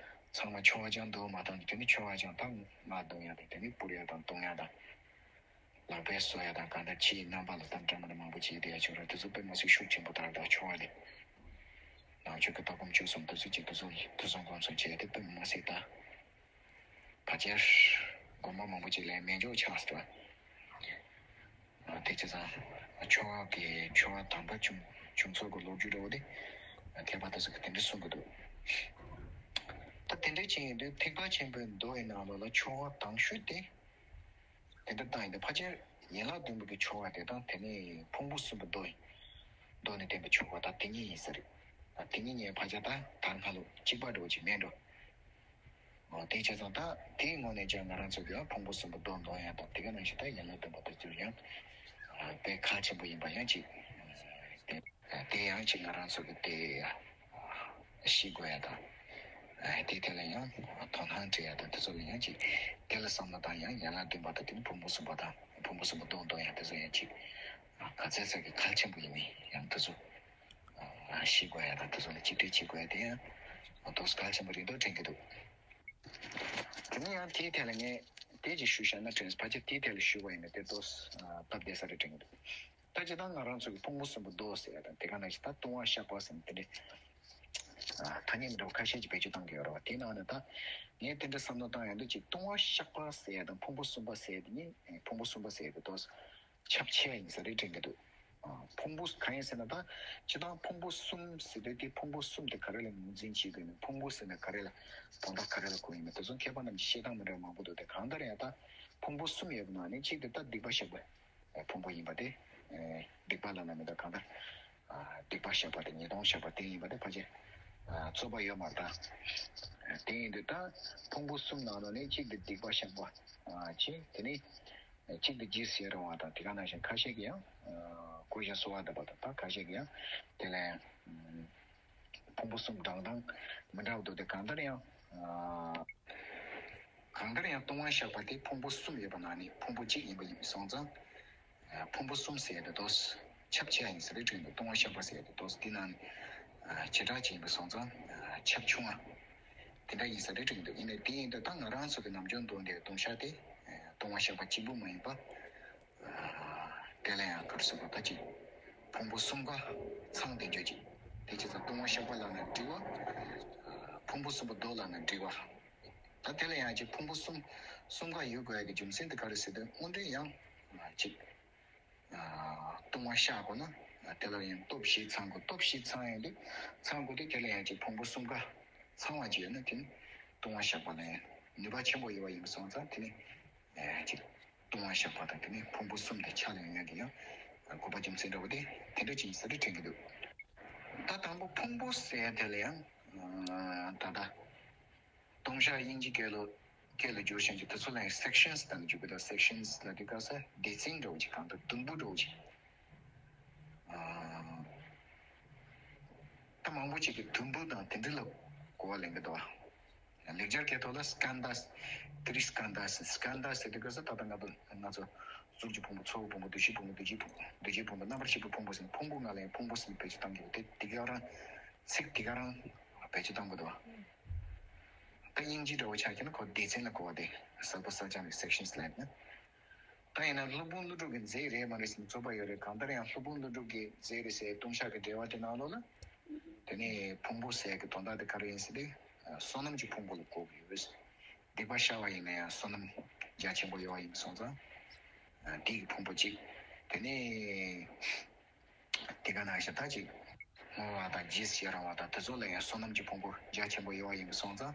ཚང་མ་ཆོ་ག་ཅང་འདུག་མ་བཏང་དེ་ནས་ཆོ་ག་ཅང་ད་མ་འདུག་ཡ་དང་དེ་ནས་སྤུར་ཡ་དང་བཏུང་ཡ་དང་། ལག་པས་བཟོ་ཡ་དང་གང་ལྟར་ཕྱིའི་རྣམ་པ་ལ་གཏམ་འདྲ་མི་འདྲ་མང་པོ་བྱས་བསྡད་ཡ་ཆོག་ར། དེ་ཚོ་དཔེ་མི་སྲིད་ཤུགས་ཆེན་པོ་དར་དང་ཆོ་ག་ལས། ནང་ཆོས་ཀྱི་ལྟ་སྒོམ་སྤྱོད་གསུམ་དེ་ཚོ་གཅིག་ཏུ་བཟུང་དུ་བཟུང་སྒོམ་གསུམ་བྱས་ཏེ་དཔེ་མི་སྲིད་ད། ཕལ་ཆེར་དགོན་པ་མང་པོ་ཅིག་ལས་མེད་འཇོག་ཆགས་སོང་། དེ་བྱས་ཙང་ཆོ་ག་གི་ཆོ་ག་དམ་པ་བྱུང་བྱུང་ཚུལ་གྱི་ལོ་རྒྱུས་འདྲ་བོ་དེ་མཁས་པ་དེ་ཚོ་གིས་དེ་འདྲ་གསུང་གི་འདུག་ད་དེ་འདྲ་བྱས་ཡིན་དུས་ཐེག་པ་ཆེན་པོའི་མདོ་ཡི་ནང་ལོགས་ལ་ཆོ་ག་དང་ཤོས་དེ། དེ་འདྲ་བཏང་ཡིན་ཏེ་ཕལ་ཆེར་ཡན་ལག་བདུན་པོ་གི་ཆོ་ག་དེ་དང་དེ་ནས་ཕུང་པོ་གསུམ་པོ་མདོ་ཡིན། མདོ་ནས་བསྟན་པའི་ཆོ་ག་ད་དེ་གཉིས་ཡིན་ས་རེད། ད་དེ་གཉིས་ནས་ཕལ་ཆེར་ད་དར་སྔ་ལོ་གཅིག་པ་འགྲོ་གཅིག་མེད་འགྲོ། འོ་དེ་བྱས་ཙང་ད་དེའི་ངོས་ནས་ཀྱང་ང་རང་ཚོ་གི་ཕུང་པོ་གསུམ་པོ་མདོ་འདོན་ཡ་དང་དེ་ག་ནང་བཞིན་ད་ཡན་ལག་བདུན་པོ་དེ་ཚོར་ཡང་དཔེ་གལ་ཆེན་པོ་ཡིན་པ་ཡང་གཅིག་དེ་དེ་ཡང་གཅིག་ང་རང་ཚོ་གི་དེ་ཤེས་དགོས་ཡ་དང་། ཨ་དེའི་ཐད་ལ་ཡང་དོ་སྣང་སྤྲད་ཡ་དང་དེ་ཚོ་ལ་ཡང་ཅིག་དེ་ལ་བསམ་བློ་བཏང་ཡང་ཡན་ལག་བདུན་པ་དང་དེ་ནི་ཕུང་པོ་གསུམ་པ་དང་ཕུང་པོ་གསུམ་པ་མདོ་འདོན་ཡ་དེ་ཚོ་ཡང་ཅིག་ག་ཚད་ཚད་ཀྱི་གལ་ཆེན་པོ་ཡིན་མིན་ཡང་དེ་ཚོ་ཤེས་དགོས་ཡ་དང་དེ་ཚོ་ལ་གཅིག་སྒྲིལ་བྱེད་དགོས་ཡ་དེ་ཡང་ཏོག་ཙམ་གལ་ཆེན་པོ་རེད་འདུག་དྲན་གྱི་འདུག་དེ་ནས་ཡང་དེའི་ཐད་ལ་ངས་དེ་ཅིག་ཞུ་བཞག་ན་དྲན་སོང་། ཕལ་ཆེར་དེའི་ཐད་ལ་ཞུ་བ་ཡིན་ན་དེ་ཏོག་ཙམ་སྟབས་བདེ་ས་རེད་དྲན་གྱི་འདུག་ད་སྤྱིར་བཏང་ང་རང་ཚོ་གི་ཕུང་པོ་གསུམ་པོ་མདོ་ཟེར་ཡ་དང་དེ་ག་ནང་བཞིན་ད་ལྟུང་བ་བཤགས་པ་ཟེར་ནས་དེ་འདྲའི་ཐ་སྙད་མི་འདྲ་བ་ཁ་ཤས་ཀྱིས་བེད་སྤྱོད་གཏོང་གི་ཡོད་རེད་བ། དེའི་ནང་ནས་ད་ངས་དེ་འདྲ་བསམ་བློ་བཏང་ཡོང་དུས་ཅིག་ལྟུང་བ་བཤགས་པ་ཟེར་ཡ་དང་ཕུང་པོ་གསུམ་པ་ཟེར་ཡ་དེ་གཉིས་ཕུང་པོ་གསུམ་པ་ཟེར་ཡ་དེ་ཏོག་ཙམ་ཁྱབ་ཆེ་ཡ་ཡིན་ས་རེད་དྲན་གྱི་འདུག་ཕུང་པོ་གང་ཡིན་ཟེར་ན་ད་སྤྱིར་བཏང་ཕུང་པོ་གསུམ་ཟེར་དུས་དེ་ཕུང་པོ་གསུམ་དེ་ག་རེ་ལ་ངོས་འཛིན་བྱེད་དགོས་ན་ཕུང་པོ་ཟེར་ན་ག་རེ་ལ་དོན་དག་ག་རེ་ལ་གོ་ཡིན་མིན་དེ་ཚོ་མཁས་པ་རྣམས་ཀྱི་བཤད་སྟངས་མི་འདྲ་བ་མང་པོ་འདུག་དེ་གང་ལྟར་ཡང་ད་ཕུང་པོ་གསུམ་ཡོད་པ་ནང་ནས་གཅིག་དེ་ད་སྡིག་པ་བཤགས་པ། ཕུང་པོ་ཡིན་པ་དེ། སྡིག་པ་ལབ་ན་མི་འདུག་གང་ལྟར། སྡིག་པ་བཤགས་པ་དང་ཉེས་ལྟུང་བཤགས་པ་དེ་ཡིན་པ་དེ་ཕལ་ཆེར། རྩོད་པ་ཡོད་མ་རེད་ད། དེ་ཡིན་དུས་ད་ཕུང་པོ་གསུམ་ནང་ལོགས་ནས་གཅིག་དེ་སྡིག་པ་བཤགས་པ། བྱས་དེ་ནས་གཅིག་དེ་རྗེས་སུ་ཡི་རང་བ་དང་དེ་ག་ནང་བཞིན་ཁ་ཤས་ཀྱིས་ཡང་། གོ་ཞིང་གསོལ་བ་འདེབས་པ་དང་ད་ཁ་ཤས་ཀྱིས་ཡང་དེ་ལ་ཡང་། ཕུང་པོ་གསུམ་བགྲང་སྟངས་མི་འདྲ་བ་འདུག་སྟེ་གང་ལྟར་ཡང་། གང་ལྟར་ཡང་ལྟུང་བ་བཤགས་པ་དེ་ཕུང་པོ་གསུམ་ཡོད་པ་ནང་ནས་ཕུང་པོ་གཅིག་ཡིན་པ་ཡིན་པ་སོང་ཙང་། ཕུང་པོ་གསུམ་ཟེར་ཡ་དེ་ཏོག་ཙམ་ཁྱབ་ཆེ་ཡ་ཡིན་ས་རེད་དྲན་འདུག་ལྟུང་བ་བཤགས་པ་ཟེར་ཡ་དེ་ཏོག་ཙམ་དེ་ནང་ནས་བྱེ་བྲག་ཅིག་ཡིན་པ་སོང་ཙང་ཁྱབ་ཆུང་བ་དེ་འདྲ་ཡིན་ས་རེད་དྲན་འདུག་ཡིན་ནའི་དེ་ཡིན་དུས་ད་ང་རང་ཚོ་གི་ནམ་རྒྱུན་འདོན་དེ་ལྟུང་བཤགས་དེ་ལྟུང་བ་བཤགས་པ་གཅིག་པུ་མ་ཡིན་པ། དེ་ལ་ཡང་ག་རེ་ཟེར་དགོས་ད་ཅིག་ཕུང་པོ་གསུམ་ཀ་ཚང་བསྡད་རྒྱུ་ཅིག་དེ་བྱས་ཙང་ལྟུང་བ་བཤགས་པ་ལབ་ན་འགྲིག་པ། ཕུང་པོ་གསུམ་པོ་མདོ་ལབ་ན་འགྲིག་པ། ད་དེ་ལ་ཡང་ཅིག་ཕུང་པོ་གསུམ་གསུམ་ཀ་ཡོད་དགོས་ཡ་གི་རྒྱུ་མཚན་དེ་ག་རེ་ཟེར་དུས་དངོས་འབྲེལ་ཡང་ཅིག་ལྟུང་བ་བཤགས་དགོས་ན་དེ་ལ་ཡང་སྟོབས་བཞི་ཚང་དགོས། སྟོབས་བཞི་ཚང་ཡོང་དུས་ཚང་དགོས་དུས་དེ་ལ་ཡང་ཅིག་ཕུང་པོ་གསུམ་ཀ་ཚང་བ་ཅིག་ཡོད་ན་དེ་ནི་ལྟུང་བ་བཤགས་པ་ལ་ཡང་ནུས་པ་ཆེན་པོ་ཡོད་པ་ཡིན་པ་སོང་ཙང་དེ་ནི་ཅིག་ལྟུང་བ་བཤགས་པ་དང་དེ་ནས་ཕུང་པོ་གསུམ་དེ་ཆ་ལ་ཡོང་ཡ་དེ་ཡང་དགོས་པ་རྒྱུ་མཚན་འདྲ་བོ་དེ་དེ་འདྲ་ཅིག་ཡིན་ས་རེད་དྲན་གྱི་འདུག་ད་དང་པོ་ཕུང་པོ་ཟེར་དེ་ལ་ཡང་ད་ལྟ་ལྟུང་བཤགས་དབྱིན་ཇི་སྐད་ལ་སྐད་ལ་བསྒྱུར་བཞིན་གྱི་དེ་ཚོ་ལ་ཡང་sections་དང་བསྒྱུར་གི་འདུག sections་ལ་དེ་ག་ས་སྡེ་ཚན་འདྲ་བོ་ཅིག་གང་ལྟར་དུམ་བུ་འདྲ་བོ་ཅིག་ད་མང་པོ་ཅིག་གིས་དུམ་བུ་དང་དེ་འདྲ་ལ་གོ་བ་ལེན་གི་འདུག་ལེགས་སྦྱར་སྐད་ཐོག་ལ་སྐནྡྷ། ཏྲི་སྐནྡྷ། སྐནྡྷ་ཟེར་དུས་སྐབས་སུ་ད་ལྟ་ང་ཚོ་ང་ཚོ་གཟུགས་ཀྱི་ཕུང་པོ། ཚོར་བའི་ཕུང་པོ། འདུ་ཤེས་ཕུང་པོ། འདུ་བྱེད་ཕུང་པོ། འདུ་བྱེད་ཕུང་པོ། རྣམ་པར་ཤེས་པའི་ཕུང་པོ་ཟེར་ནས་ཕུང་པོ་ལྔ་ལ་ཡང་ཕུང་པོ་གསུམ་བེད་སྤྱོད་གཏང་གི་ཡོད་དེ། དེ་ག་རང་ཚིག་དེ་ག་རང་བེད་སྤྱོད་གཏང་དགོས་འདུག་ད་དབྱིན་ཇི་འདྲ་བོ་ཆགས་ཀྱི་ན་ཁོ་སྡེ་ཚན་ལ་གོ་བ་དེ་གསར་པ་གསར་རྐྱང་གི་sections་ལབ་ན། ད་ཡིན་ན་སློབ་དཔོན་ཀླུ་སྒྲུབ་ཀྱི་མཛད་རེད་མ་རེད་ཟེར་ན་རྩོད་པ་ཡོད་རེད། གང་ལྟར་ཡང་སློབ་དཔོན་ཀླུ་སྒྲུབ་ཀྱི་མཛད་རེད་ཟེར་ལྟུང་བཤགས་ཀྱི་འགྲེལ་པ་དེ་ནང་ལོགས་ལ། དེ་ནས་ཕུང་པོ་ཟེར་གྱི་དོན་དག་དེ་ག་རེ་ཡིན་ཟེར་ཏེ། བསོད་ནམས་ཀྱི་ཕུང་པོ་ལ་གོ་གི་ཡོད། སྡིག་པ་བཤགས་པ་ཡིན་ན་ཡང་བསོད་ནམས་རྒྱ་ཆེན་པོ་ཡོད་པ་ཡིན་པ་སོང་ཙང་། དེ་གི་ཕུང་པོ་གཅིག་དེ་ནས་དེ་ག་ནང་བཞིན་ད་ཅིག་བསྔོ་བ་དང་རྗེས་སུ་ཡི་རང་བ་དང་དེ་ཚོ་ལ་ཡང་བསོད་ནམས་ཀྱི་ཕུང་པོ་རྒྱ་ཆེན་པོ་ཡོད་པ་ཡིན་པ་སོང་ཙང་།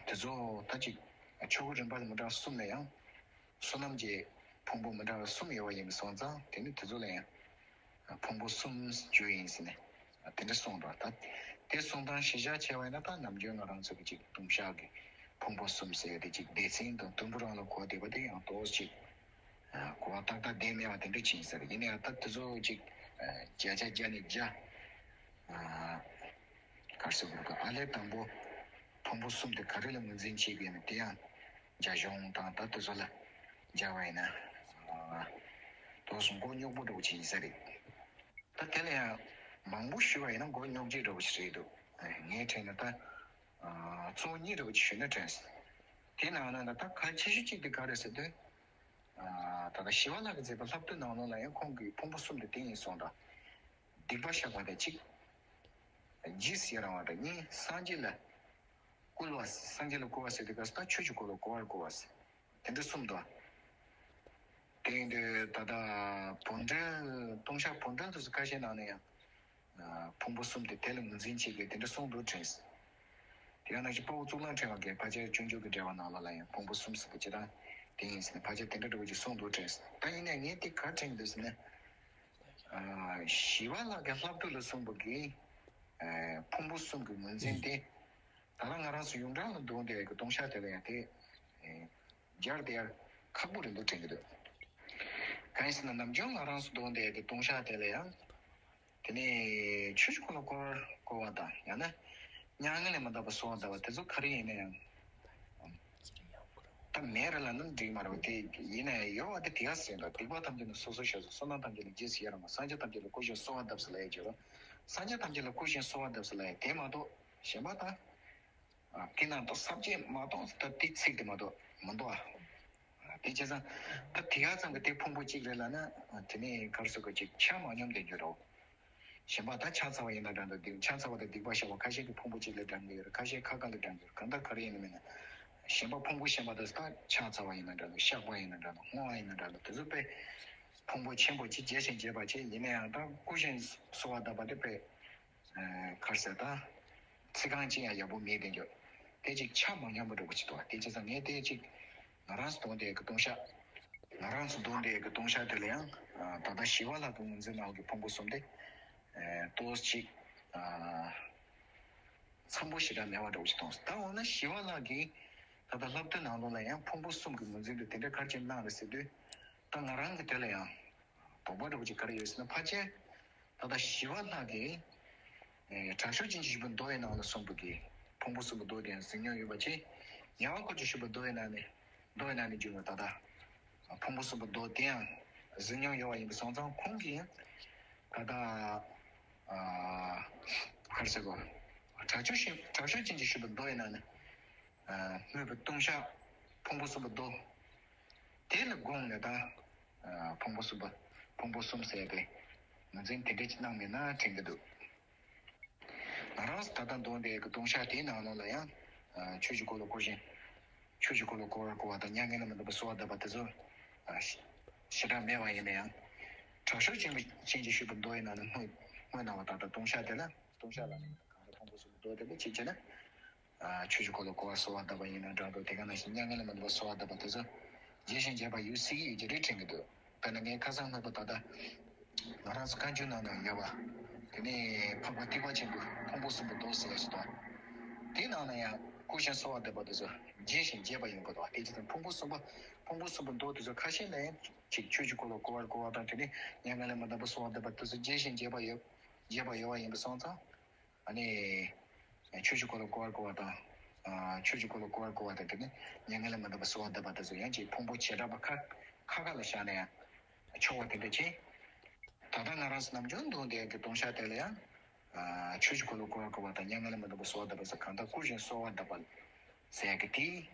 དེ་ཚོ་ད་ཅིག་ཆོ་ག་རིམ་པ་མི་འདྲ་གསུམ་ལ་ཡང་བསོད་ནམས་ཀྱི་ཕུང་པོ་མི་འདྲ་བ་གསུམ་ཡོད་པ་ཡིན་པ་སོང་ཙང་། དེ་ནི་དེ་ཚོ་ལ་ཡང་ཕུང་པོ་གསུམ་བརྗོད་ཡིན་ཟེར་ནས་དེ་འདྲ་གསུངས་འདུག་ད་དེ་གསུང་སྟངས་གཞི་བཞག་བྱས་པ་ཡིན་ན། ད་ནམ་རྒྱུན་ང་རང་ཚོ་གི་ཅིག་ལྟུང་བཤགས་ཀྱི་ཕུང་པོ་གསུམ་ཟེར་ཡ་དེ་ཅིག་སྡེ་ཚན་དང་དུམ་བུ་རང་ལ་གོ་བསྡད་པ་དེ་ཡང་ཏོག་ཙམ་ཅིག་གོ་བ་ཏག་ཏག་བསྡད་མེད་པ་དེ་འདྲ་ཅིག་ཡིན་ས་རེད། ཡིན་ན་ཡང་ད་དེ་ཚོ་ཅིག་བརྒྱ་ཆ་བརྒྱ་ནས་བརྒྱ། ག་རེ་ཟེར་དགོས་རེད། ཨ་ལས་དང་པོ་ཕུང་པོ་གསུམ་དེ་ག་རེ་ལ་ངོས་འཛིན་བྱེད་ཀྱི་ཡོད་ན། དེ་ཡང་རྒྱ་གཞུང་དང་ད་དེ་ཚོ་ལ་སྦྱར་བ་ཡིན་ན། ཏོག་ཙམ་མགོ་རྙོག་པོ་འདྲ་བོ་ཅིག་ཡིན་ས་རེད། ད་དེ་ལ་ཡང་མང་པོ་ཞུས་པ་ཡིན་ན་མགོ་རྙོག་རྒྱུ་འདྲ་བོ་ཞིག་རེད་འདུག་ངའི་དྲན་ན་ད་གཙོ་བོ་གཉིས་འདྲ་བོ་ཅིག་ཞུས་ན་དྲན་སོང་། དེ་ནང་ན་ད་གལ་ཆེ་ཤོས་གཅིག་དེ་ག་རེ་ཟེར་དུས། ད་ལྟ་ཞི་བ་ལྷ་གིས་མཛད་པའི་ལྷ་བསྟོད་ནང་ལོགས་ལ་ཡང་ཁོང་གིས་ཕུང་པོ་གསུམ་དེ་དེ་ཡིན་གསུངས་དང་། སྡིག་པ་བཤགས་པ་དེ་གཅིག་རྗེས་སུ་ཡི་རང་བ་དང་གཉིས། སངས་རྒྱས་ལ་བསྐུལ་བ། སངས་རྒྱས་ལ་བསྐུལ་བ་ཟེར་དུས་སྐབས་སུ་ད་ཆོས་ཀྱི་འཁོར་ལོ་བསྐོར་བར་བསྐུལ་བ་ཟེར། དེ་འདྲ་གསུངས་འདུག་དེ་ཡིན་དུས་ད་ལྟ་བོད་འགྲེལ། ལྟུང་བཤགས་བོད་འགྲེལ་དུ་ཁ་ཤས་ནང་ནས་ཡང་ཕུང་པོ་གསུམ་དེ་དེ་ལ་ངོས་འཛིན་བྱེད་དགོས་དེ་འདྲ་གསུངས་འདུག་དྲན་སོང་། དེ་ཡང་ནང་བཞིན་དཔའ་བོ་གཙུག་ལག་ཕྲེང་བ་གིས་ཕལ་ཆེར་སྤྱོད་འཇུག་གི་འགྲེལ་པ་ནང་ལོགས་ལ་ཡང་ཕུང་པོ་གསུམ་ཟེར་དེ་ཇི་ལྟར་དེ་ཡིན་ཟེར་ནས་ཕལ་ཆེར་དེ་འདྲ་འདྲ་བོ་ཅིག་གསུངས་འདུག་དྲན་སོང་། ད་ཡིན་ནའི་ངས་དེ་ག་དྲན་གྱི་འདུག་ཟེར་ན། ཞི་བ་ལྷ་གི་ལྷ་བསྟོད་ལ་གསུངས་པ་གི་ཕུང་པོ་གསུམ་གྱི་ངོས་འཛིན་དེ། ད་ལྟ་ང་རང་ཚོ་ཡོངས་གྲགས་ལ་འདོན་བསྡད་ཀྱི་ལྟུང་བཤགས་དེ་ལ་ཡང་དེ་སྦྱར་བསྡད་ཡ་ཁག་པོ་རེད་འདུག་དྲན་གྱི་འདུག་གང་ཡིན་ཟེར་ན་ནམ་རྒྱུན་ང་རང་ཚོ་འདོན་བསྡད་ཀྱི་ལྟུང་བཤགས་དེ་ལ་ཡང་། དེ་ནས་ཆོས་ཀྱི་འཁོར་ལོ་བསྐོར་བསྐོར་བ་དང་། ཡང་ན་མྱ་ངན་ལས་མ་འདས་པ་གསོལ་བ་གདབ་པ་དེ་ཚོ་ག་རེ་ཡིན་ན་ཡང་། ད་མེད་རེད་ལབ་ན་འགྲིག་མ་རེད་པ། དེ་ཡིན་ན་ཡང་ཡོད་པ་དེ་དེ་ག་ཟེར་འདུག་སྡིག་པ་ཐམས་ཅད་ནི་སོ་སོར་བཤགས་སོ། བསོད་ནམས་ཐམས་ཅད་ནི་རྗེས་སུ་ཡི་རང་བ། སངས་རྒྱས་ཐམས་ཅད་ལ་བསྐུལ་ཞིང་གསོལ་བ་གདབ་ཟེར་ལབ་ཡ་ཅིག་ཡོད་རེད། སངས་རྒྱས་ཐམས་ཅད་ལ་བསྐུལ་ཞིང་གསོལ་བ་གདབ་ཟེར་ལབ་ཡ་དེ་མ་གཏོགས་གཞན་པ་ད། དེ་ནང་དུ་ས་བཅད་མ་གཏོགས་ད་དེ་ཚིག་དེ་མ་གཏོགས་མི་འདུག་ཨ། དེ་བྱས་ཙང་ད་དེ་ག་ཙམ་གྱི་དེ་ཕུང་པོ་གཅིག་རེད་ལབ་ན། དེ་ནས་ག་རེ་ཟེར་དགོས། ཅིག་ཆ་མ་སྙོམས་བསྡད་རྒྱུ་རེད། གཞན་པ་ད་ཕྱག་འཚལ་བ་ཡིན་ན་འདྲ་འདུག་སྡིག་ཕྱག་འཚལ་བ་དང་སྡིག་པ་བཤགས་པ་ཁ་ཤས་ཀྱིས་ཕུང་པོ་གཅིག་ལ་སྦྱར་གྱི་ཡོད་རེད། ཁ་ཤས་ཁ་ཁ་ལ་སྦྱར་གྱི་ཡོད་རེད། གང་ལྟར་ག་རེ་ཡིན་ན་མིན་ན། གཞན་པ་ཕུང་པོ་གཞན་པ་དེ་ད་ཕྱག་འཚལ་བ་ཡིན་ན་འདྲ་འདུག་བཤགས་པ་ཡིན་ན་འདྲ་འདུག་བསྔོ་བ་ཡིན་ན་འདྲ་འདུག་དེ་ཚོ་དཔེ་ཕུང་པོ་ཆེན་པོ་གཅིག་བརྗེ་ཞིང་རྒྱས་པ་བྱས། ཡིན་ན་ཡང་ད་བསྐུལ་ཞིང་གསོལ་བ་གདབ་པ་དེ་དཔེ། ག་རེ་ཟེར། ད་ཚིག་རྐང་གཅིག་ཡང་ཡག་པོ་མེད་དེ་འགྱོ། དེ་ཅིག་ཆ་མ་སྙོམས་པ་འདྲ་པོ་ཅིག་འདུག་དེ་བྱས་ཙང་ངས་དེ་ཅིག་ང་རང་ཚོ་འདོན་བསྡད་ཀྱི་ལྟུང་བཤགས། ང་རང་ཚོ་འདོན་བསྡད་ཀྱི་ལྟུང་བཤགས་དེ་ལ་ཡང་ད་ལྟ་ཞི་བ་ལྷ་གི་ངོས་འཛིན་ནང་གི་ཕུང་པོ་གསུམ་དེ་ཏོག་ཙམ་ཅིག་འཚམ་པོ་ཞེ་དྲག་མེད་པ་འདྲ་པོ་ཅིག་མཐོང་སོང་། ད་འོ་ན་ཞི་བ་ལྷ་གིས་ད་ལྟ་ལྷ་བསྟོད་ནང་ལོགས་ལ་ཡང་ཕུང་པོ་གསུམ་གྱི་ངོས་འཛིན་དེ་དེ་འདྲ་ག་རེ་བྱས་གནང་རེད་ཟེར་དུས། ད་ང་རང་གི་དེ་ལ་ཡང་དོགས་པ་འདྲ་པོ་ཅིག་ག་རེ་ཡོད་ཟེར་ན། ཕལ་ཆེར་ད་ལྟ་ཞི་བ་ལྷ་གིས་དྲག་ཤུལ་ཅན་གྱིས་ཞུས་པའི་མདོ་ཡི་ནང་ལ་གསུངས་པ་གི་ཕུང་པོ་གསུམ་པོ་མདོ་དེ་ཡང་གཟིགས་མྱོང་ཡོད་པ་བྱས། ཉེ་བར་འཁོར་གྱིས་ཞུས་པའི་མདོ་ཡི་ནང་ནས། མདོ་ཡི་ནང་ནས་བརྗོད་པའི་ད་ལྟ་ཕུང་པོ་གསུམ་པོ་མདོ་དེ་ཡང་གཟིགས་མྱོང་ཡོད་པ་ཡིན་པ་སོང་ཙང་། ཁོང་གིས་ད་ལྟ་ག་རེ་ཟེར་དགོས། དྲག་ཤུལ་ཅན་དྲག་ཤུལ་ཅན་གྱིས་ཞུས་པའི་མདོ་ཡི་ནང་ནས། སྨོས་པའི་ལྟུང་བཤགས་ཕུང་པོ་གསུམ་པོ་མདོ། དེ་ལ་དགོངས་ནས་ད་ཕུང་པོ་གསུམ་པ། ཕུང་པོ་གསུམ་ཟེར་ཏེ་ངོས་འཛིན་དེ་འདྲ་ཅིག་གནང་མེད་ན་དྲན་གྱི་འདུག་ང་རང་ད་ལྟ་འདོན་བསྡད་ཀྱི་ལྟུང་བཤགས་དེའི་ནང་ལོགས་ལ་ཡང་ཆོས་ཀྱི་འཁོར་ལོ་བསྐོར་ཞིང་། ཆོས་ཀྱི་འཁོར་ལོ་བསྐོར་བར་བསྐུལ་བ་དང་། མྱ་ངན་ལས་མི་འདའ་བར་གསོལ་བ་གདབ་པ་དེ་ཚོ་ཞེ་དྲག་མེད་པ་ཡིན་ན་ཡང་། དྲག་ཤུལ་ཅན་གྱིས་ཞུས་པའི་མདོ་ཡི་ནང་ནས་སྨོས་གནང་བ་ད་ལྟ་ལྟུང་བཤགས་དེ་ལ། ལྟུང་བཤགས་ལ་ནི་གང་ལྟར་ཕུང་པོ་གསུམ་པོ་མདོ་དེ་ལ་ཅིག་བྱས་ན། ཆོས་ཀྱི་འཁོར་ལོ་བསྐོར་བར་གསོལ་བ་གདབ་པ་ཡིན་ན་འདྲ་འདུག་དེ་ག་ནང་བཞིན་མྱ་ངན་ལས་མི་འདའ་བར་གསོལ་བ་གདབ་པ་དེ་ཚོ་རྒྱས་ཤིང་རྒྱས་པ་ཡོད་སྲིད་ཀྱི་ཡོད་ཀྱི་རེད་དྲན་གྱི་འདུག་དཔེར་ན་ངས་ཁ་སང་སྔོན་པོ་ད་ལྟ་ང་རང་ཚོ་བཀའ་འགྱུར་ནང་ན་ཡོད་པ། དེ་ནས་འཕགས་པ་ཐེག་པ་ཆེན་པོའི་ཕུང་པོ་གསུམ་པོ་མདོ་ཟེར་ཡག་ཞིག་དང་། དེའི་ནང་ན་ཡང་བཀུར་ཞིང་གསོལ་བ་འདེབས་པ་དེ་ཚོ་རྒྱས་ཤིང་རྒྱས་པ་ཡིན་དགོས་དང་། དེ་ཅི་དང་ཕུང་པོ་གསུམ་པ་ཕུང་པོ་གསུམ་པོ་མདོ་དེ་ཚོ་ཁ་ཤས་ལ་ཡང་ཅིག་ཆོས་ཀྱི་འཁོར་ལོ་བསྐོར་བར་བསྐུལ་བ་དང་། དེ་ནས་མྱ་ངན་ལས་མི་འདའ་བར་གསོལ་བ་འདེབས་པ་དེ་ཚོ་རྒྱས་ཤིང་རྒྱས་པ་ཡོད་རྒྱས་པ་ཡོད་པ་ཡིན་པ་སོང་ཙང་། ཨ་ནི་ཆོས་ཀྱི་འཁོར་ལོ་བསྐོར་བར་བསྐུལ་བ་དང་། ཆོས་ཀྱི་འཁོར་ལོ་བསྐོར་བར་བསྐུལ་བ་དང་། དེ་ནས་མྱ་ངན་ལས་མི་འདའ་བར་གསོལ་བ་འདེབས་པ་དེ་ཚོ་ཡང་ཅིག་ཕུང་པོ་བྱེ་བྲག་པ་ཁག་ཁག་ཁག་ལ་བཞག་ན་ཡང་ཆོག་པ་དེ་འདྲ་ཅིག་ད་ལྟ་ང་རང་ཚོ་ནམ་རྒྱུན་འདོན་བསྡད་ཀྱི་ལྟུང་བཤགས་དེ་ལ་ཡང་། ཆོས་ཀྱི་འཁོར་ལོ་བསྐོར་བར་བསྐུལ་བ་དང་། མྱ་ངན་ལས་མི་འདའ་བར་གསོལ་བ་འདེབས་པ་ཟེར། གང་ལྟར་བཀུར་ཞིང་གསོལ་བ་འདེབས་པ་ཟེར་ཡག་གི་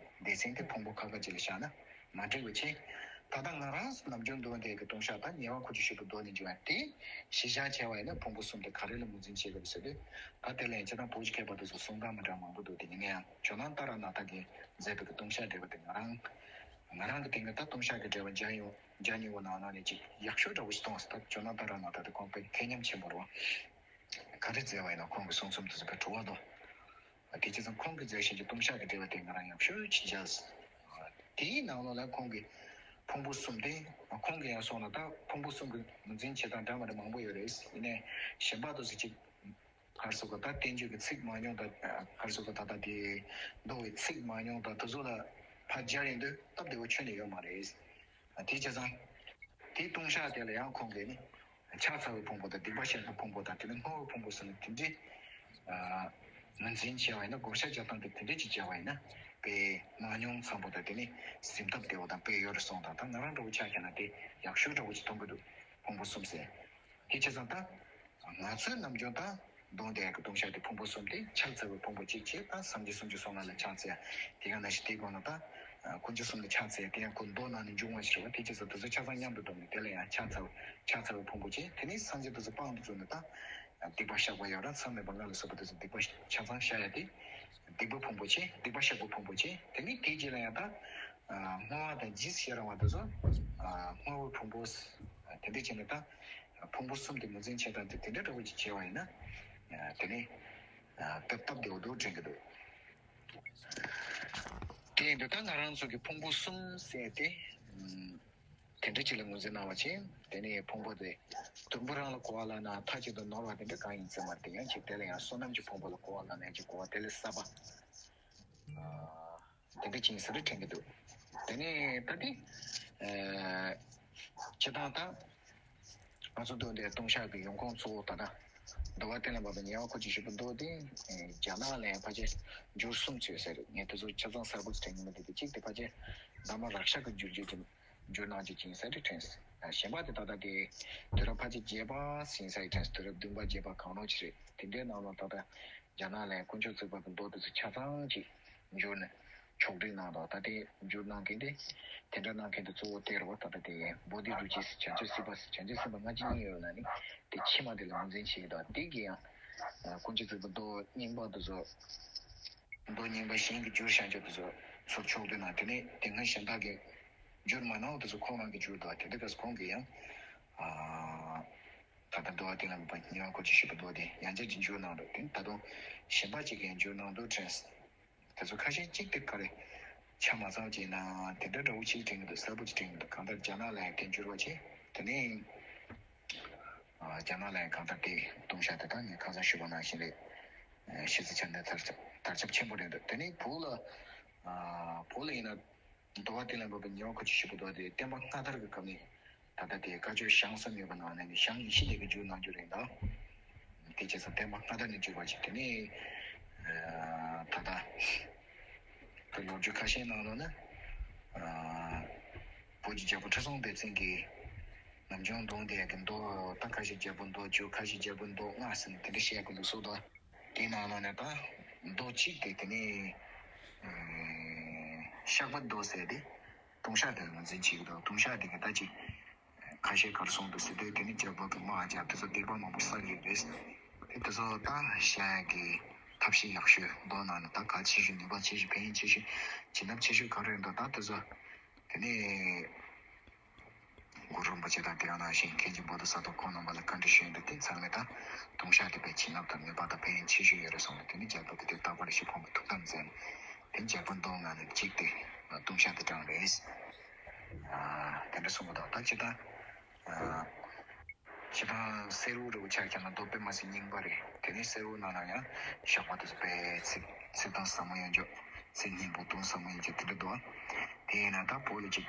དེའི་སྡེ་ཚན་དེ་ཕུང་པོ་ཁག་ཁག་ཅིག་ལ་བཞག་ན་མ་འགྲིག་པ་ཅིག་ད་ལྟ་ང་རང་ཚོ་ནམ་རྒྱུན་འདོན་བསྡད་ཀྱི་ལྟུང་བཤགས་དང་ཉེ་བར་འཁོར་གྱི་བཞི་པོ་མདོ་ནས་འབྱུང་བ་དེ་གཞི་བཞག་བྱས་པ་ཡིན་ན། ཕུང་པོ་གསུམ་དེ་ག་རེ་ལ་ངོས་འཛིན་བྱེད་དགོས་ཟེར་དུས། ད་དེ་ལ་ཡང་སྤྱིར་བཏང་བོད་ཀྱི་མཁས་པ་དེ་ཚོ་གསུང་སྟངས་མི་འདྲ་མང་པོ་འདུག་དེ་ཡིན་ན་ཡང་ཇོ་ནང་ཏཱ་ར་ནཱ་ཐ་གིས་མཛད་པའི་ལྟུང་བཤགས་འགྲེལ་པ་དེ་ང་རང་ང་རང་གི་དེང་གི་ད་ལྟུང་བཤགས་ཀྱི་འགྲེལ་པ་མཇལ་ཡོང་མཇལ་མྱོང་བ་ནང་ནང་ནས་ཅིག་ཡག་ཤོས་འདྲ་བོ་ཞིག་མཐོང་སོང་། ད་ཇོ་ནང་ཏཱ་ར་ནཱ་ཐ་དེ་ཁོང་དཔེ་མཁས་མཉམ་ཆེན་པོ་རེད་བ། ག་རེ་མཛད་པ་ཡིན་ན་ཁོང་གི་གསུང་རྩོམ་དེ་ཚོ་དཔེ་གྲུབ་པ་འདུག་དེ་བྱས་ཙང་ཁོང་གིས་མཛད་བཞིན་གྱི་ལྟུང་བཤགས་ཀྱི་འགྲེལ་པ་དེ་ང་རང་ཡག་ཤོས་ཅིག་མཇལ་སོང་། དེའི་ནང་ལོགས་ལ་ཁོང་གིས་ཕུང་པོ་གསུམ་དེ། ཁོང་གིས་ཡང་གསུངས་ན། ད་ཕུང་པོ་གསུམ་གྱི་ངོས་འཛིན་བྱེད་སྟངས་འདྲ་མི་འདྲ་མང་པོ་ཡོད་རེད། ཡིན་ནའི་གཞན་པ་དེ་ཚོ་ཅིག་ག་རེ་ཟེར་དགོས། ད་བསྟན་བཅོས་ཀྱི་ཚིག་མང་ཉུང་དང་། ག་རེ་ཟེར་དགོས། ད་ལྟ་དེ་མདོ་བའི་ཚིག་མང་ཉུང་དང་དེ་ཚོ་ལ་ཕར་སྦྱར་ཡོང་དུས་སྟབས་བདེ་བོ་ཁྱོན་ནས་ཡོད་མ་རེད། དེ་བྱས་ཙང་དེའི་ལྟུང་བཤགས་དེ་ལ་ཡང་ཁོང་གིས་ནི་ཕྱག་འཚལ་བའི་ཕུང་པོ་དང་། སྡིག་པ་བཤགས་པའི་ཕུང་པོ་དང་། དེ་ནས་བསྔོ་བའི་ཕུང་པོ་ཟེར་ནས་དེ་འདྲའི་ངོས་འཛིན་བྱས་པ་ཡིན་ན། བགོ་བཤའ་རྒྱག་སྟངས་དེ་དེ་འདྲའི་ཅིག་བྱས་པ་ཡིན་ན་དཔེ་མང་ཉུང་ཚང་པོ་དང་། དེ་ནས་ཟིན་སྟབས་བདེ་བོ་དང་དཔེ་ཡོད་རེད་གསུངས་དང་། ད་ང་རང་འདྲ་བོ་ཆ་བཞག་ན་དེ་ཡག་ཤོས་འདྲ་བོ་ཅིག་མཐོང་གི་འདུག་ཕུང་པོ་གསུམ་ཟེར། དེ་བྱས་ཙང་ད་ང་ཚོའི་ནམ་རྒྱུན་ད་འདོན་བསྡད་ཀྱི་ལྟུང་བཤགས་དེ་ཕུང་པོ་གསུམ་དེ། ཕྱག་འཚལ་བའི་ཕུང་པོ་གཅིག་བྱས། ད་སངས་རྒྱས་སུམ་ཅུ་སོ་ལྔ་ལ་ཕྱག་འཚལ། དེ་ཡང་ན་ཞིག་དེའི་སྒང་ལ་ད་དཀོན་མཆོག་གསུམ་ལ་ཕྱག་འཚལ། དེ་ཡང་ཁོ་མདོ་ནང་ནས་འབྱུང་བ་ཞིག་རེད་བ། དེ་བྱས་ཙང་དེ་ཚོ་ཆ་ཚང་མཉམ་དུ་བསྡོམས་ནས་དེ་ལ་ཡང་ཕྱག་འཚལ་ཕྱག་འཚལ་བའི་ཕུང་པོ་བྱས། དེ་ནས་སངས་རྒྱས་དེ་ཚོ་དཔང་དུ་བཙུགས་ནས། ད་སྡིག་པ་བཤགས་པ་ཡང་རབ་མཚམས་མེད་པ་ལྔ་ལ་སོགས་པ་དེ་ཚོ་སྡིག་པ་ཆ་ཚང་བཤགས་ཡ་དེ་སྡིག་པའི་ཕུང་པོ་བྱས། སྡིག་པ་བཤགས་པའི་ཕུང་པོ་བྱས། དེ་ནས་དེའི་རྗེས་ལ་ཡང་ད་བསྔོ་བ་དང་རྗེས་སུ་ཡི་རང་བ་དེ་ཚོ་བསྔོ་བའི་ཕུང་པོ། དེ་འདྲ་བྱས་ནས་ད་ཕུང་པོ་གསུམ་དེ་ངོས་འཛིན་བྱེད་སྟངས་དེ་དེ་འདྲ་འདྲ་བོ་ཅིག་བྱས་པ་ཡིན་ན། དེ་ནས་སྟབས་སྟབས་བདེ་བོ་འདུག་དྲན་གྱི་འདུག་དེ་ཡིན་དུས་ད་ང་རང་ཚོ་གི་ཕུང་པོ་གསུམ་ཟེར་དེ་དེ་འདྲ་ཅིག་ལ་ངོས་འཛིན་གནང་བ་ཅིག་དེ་ནས་ཕུང་པོ་དེ་དུམ་བུ་རང་ལ་གོ་བ་ལབ་ན་མཐའ་གཅིག་ཏུ་ནོར་བ་དེ་འདྲ་གང་ཡིན་ཚད་མ་རེད། དེ་ཡང་ཅིག་དེ་ལ་ཡང་བསོད་ནམས་ཀྱི་ཕུང་པོ་ལ་གོ་བ་ལབ་ན་ཅིག་གོ་བ་དེ་ལས་ཟབ་པ། དེ་འདྲ་ཅིག་ཡིན་ས་རེད་དྲན་གྱི་འདུག་དེ་ནས་ད་དེ། སྤྱིར་བཏང་ད་ང་ཚོ་འདོན་བསྡད་ལྟུང་བཤགས་ཀྱི་ཡོང་ཁུངས་གཙོ་བོ་ད་ལྟ་འདུལ་བ་གཏན་ལ་ཕབ་པའི་ཉེ་བར་འཁོར་གྱི་བཞི་པོ་མདོ་དེ། རྒྱ་ནག་ལ་ཡང་ཕལ་ཆེར་འགྱུར་གསུམ་ཚུད་ས་རེད། ངས་དེ་ཚོ་ཆ་ཚང་གསལ་པོ་དྲན་གྱི་མི་འདུག་དེ་གཅིག་དེ་ཕལ་ཆེར་དྷརྨ་རཀྵ་གི་འགྱུར་བཅོས་ཀྱི་འགྱུར་སྣང་ཅིག་ཡིན་ས་རེད་དྲན། གཞན་པ་དེ་ད་ལྟ་དེ་དུས་རབས་ཕལ་ཆེར་བརྒྱད་པ་ཟིན་ས་རེད་དྲན། དུས་རབས་བདུན་པ་བརྒྱད་པ་གང་རུང་ཅིག་རེད། དེ་འདྲའི་ནང་ལ་ད་ལྟ་རྒྱ་ནག་ལ་ཡང་དཀོན་མཆོག་བརྩེགས་པ་གི་མདོ་དེ་ཚོ་ཆ་ཚང་ཅིག་འགྱུར་ནས་ཕྱོགས་སྒྲིག་གནང་དང་། ད་ལྟའི་འགྱུར་གནང་མཁན་དེ་དེ་འདྲ་གནང་མཁན་དེ་གཙོ་བོ་དེ་རེད་བ། ད་ལྟ་དེ་བོ་དྷི་རུ་ཅི་ཟེར། བྱང་ཆུབ་སེམས་དཔའ་ཟེར། བྱང་ཆུབ་སེམས་དཔའ་ལྔ་བཅུ་གཉིས་ཡོད་ན་ནི་དེ་ཕྱི་མ་དེ་ལ་ངོས་འཛིན་བྱེད་ཀྱི་འདུག་དེ་གི་ཡང་དཀོན་མཆོག་བརྩེགས་པ་མདོ་རྙིང་པ་དེ་ཚོ། མདོ་རྙིང་པ་གཞན་གྱི་འགྱུར་བཞག་རྒྱུ་དེ་ཚོ་ཚུར་ཕྱོགས་སྒྲིག་གནང་། དེ་ནས་དེ་སྔ་གཞན་དག་གི་འགྱུར་མ་གནང་བ་དེ་ཚོ་ཁོང་རང་གིས་བསྒྱུར་འདུག་དེ་འདྲ་སྐབས་ཁོང་གིས་ཡང་། ད་ལྟ་འདུལ་བ་གཏན་ལ་ཕབ་པ་ཉེ་བར་འཁོར་གྱི་བཞི་པོ་མདོ་དེ་ཡང་བསྐྱར་གྱི་འགྱུར་གནང་འདུག་དེ་ནི་ད་དུང་གཞན་པ་ཅིག་གིས་འགྱུར་གནང་འདུག་དྲན། དེ་ཚོ་ཁ་ཤས་གཅིག་དེ་ག་རེ་ཆ་མ་ཚང་བྱས་ན་དེ་འདྲ་འདྲ་བོ་ཅིག་དྲན་གྱི་འདུག་གསལ་པོ་ཅིག་དྲན་གྱི་འདུག་གང་ལྟར་རྒྱ་ནག་ལ་ཡང་དེ་འགྱུར་བ་བྱས། དེ་ནས་རྒྱ་ནག་ལ་ཡང་གང་ལྟར་དེ་ལྟུང་བཤགས་དེ་དག་ངས་ཁ་སང་ཞུས་པ་ནང་བཞིན་རེད། ཤེས་ཚད་ཆ་ནས་དར་ཁྱབ་དར་ཁྱབ་ཆེན་པོ་རེད་འདུག་དེ་ནས་བོད་ལ་བོད་ལ་ཡིན་ན། འདུལ་བ་གཏན་ལ་ཕབ་པའི་ཉེ་བར་འཁོར་གྱི་བཞི་པོ་མདོ་དེ་བསྟན་པ་སྔ་དར་གྱི་སྐབས་ནས་ད་ལྟ་དེ་བཀའ་ཆོས་ཞང་གསུམ་ཡོད་པ་ནང་ནས་ཞང་ཡེ་ཤེས་སྡེ་གིས་བསྒྱུར་གནང་རྒྱུ་རེད་ད། དེ་བྱས་ཙང་བསྟན་པ་སྔ་དར་ནས་བསྒྱུར་བ་ཞིག་དེ་ནས་ད་ལྟ་དེ་ལོ་རྒྱུས་ཁ་ཤས་ནང་ལོགས་ན། བོད་ཀྱི་རྒྱལ་པོ་ཁྲི་སྲོང་ལྡེ་བཙན་གྱིས་ནམ་རྒྱུན་འདོན་བསྡད་ཀྱི་མདོ་ད་ཁ་ཤས་རྒྱལ་པོའི་མདོ་བཅུ། ཁ་ཤས་རྒྱལ་པོའི་མདོ་ལྔ་ཟེར་ནས་དེ་འདྲ་བཤད་ཀྱི་འདུག་སོ་ད། དེའི་ནང་ལོགས་ནས་ད་མདོ་གཅིག་དེ་དེ་ནས་བཤགས་པའི་མདོ་ཟེར་ཏེ་ལྟུང་བཤགས་དེ་ངོས་འཛིན་བྱེད་ཀྱི་འདུག་ལྟུང་བཤགས་དེ་གི་ད་ཅིག་ཁ་ཤས་ག་རེ་གསུངས་འདུག་ཟེར་དུས། དེ་ནི་རྒྱལ་པོ་གི་དམག་རྒྱབ་དེ་ཚོ་སྡིག་པ་མང་པོ་བསགས་ཡོད་རེད། དེ་དེ་ཚོ་ད་བཤགས་ཡག་གི་ཐབས་ཤེས་ཡག་ཤོས་མདོ་ནང་ནས་ད་གལ་ཆེ་ཤོས། ནུས་པ་ཆེ་ཤོས། ཕན་ཡོན་ཆེ་ཤོས། བྱིན་རླབས་ཆེ་ཤོས་ག་རེ་རེད་འདུག་ད་དེ་ཚོ་དེ་ནས། གུ་རུ་རིན་པོ་ཆེ་དང་དེ་ག་ནང་བཞིན་མཁན་ཆེན་བོ་དྷི་ས་ཏྭ་ཁོང་རྣམ་པ་ལ་བཀའ་འདྲི་ཞུས་འདུག་དེ་ཚང་མས་ད་ལྟུང་བཤགས་དེ་དཔེ་བྱིན་རླབས་དང་ནུས་པ་དང་ཕན་ཡོན་ཆེ་ཤོས་ཡོད་རེད་གསུངས་ནས། དེ་ནི་རྒྱལ་པོ་གིས་དེ་རྟག་པར་ཞིག་ཁོང་གི་ཐུགས་དམ་མཛད་ནས་དེ་རྒྱལ་པོའི་མདོ་ལྔ་ནས་གཅིག་དེ་ལྟུང་བཤགས་དེ་དྲངས་རེད། དེ་འདྲ་གསུངས་པ་དང་། ད་ཅི་ད། སྤྱིར་བཏང་གསེར་འོད་འདྲ་བོ་ཆ་བཞག་ན་མདོ་དཔེ་མ་སྲིད་རྙིང་པ་རེད། དེ་ནས་གསེར་འོད་ནང་ན་ཡང་ཞགས་པ་དེ་ཚོ་དཔེ་ཚིག་ཚིག་གཏོང་ཟབ་མོ་ཡོད་འཇོག་ཚིག་སྙན་པོ་གཏོང་ཟབ་མོ་ཡོད་འཇོག་དེ་འདྲ་འདུག་དེ་ཡིན་ན་ད་བོད་ལ་ཅིག་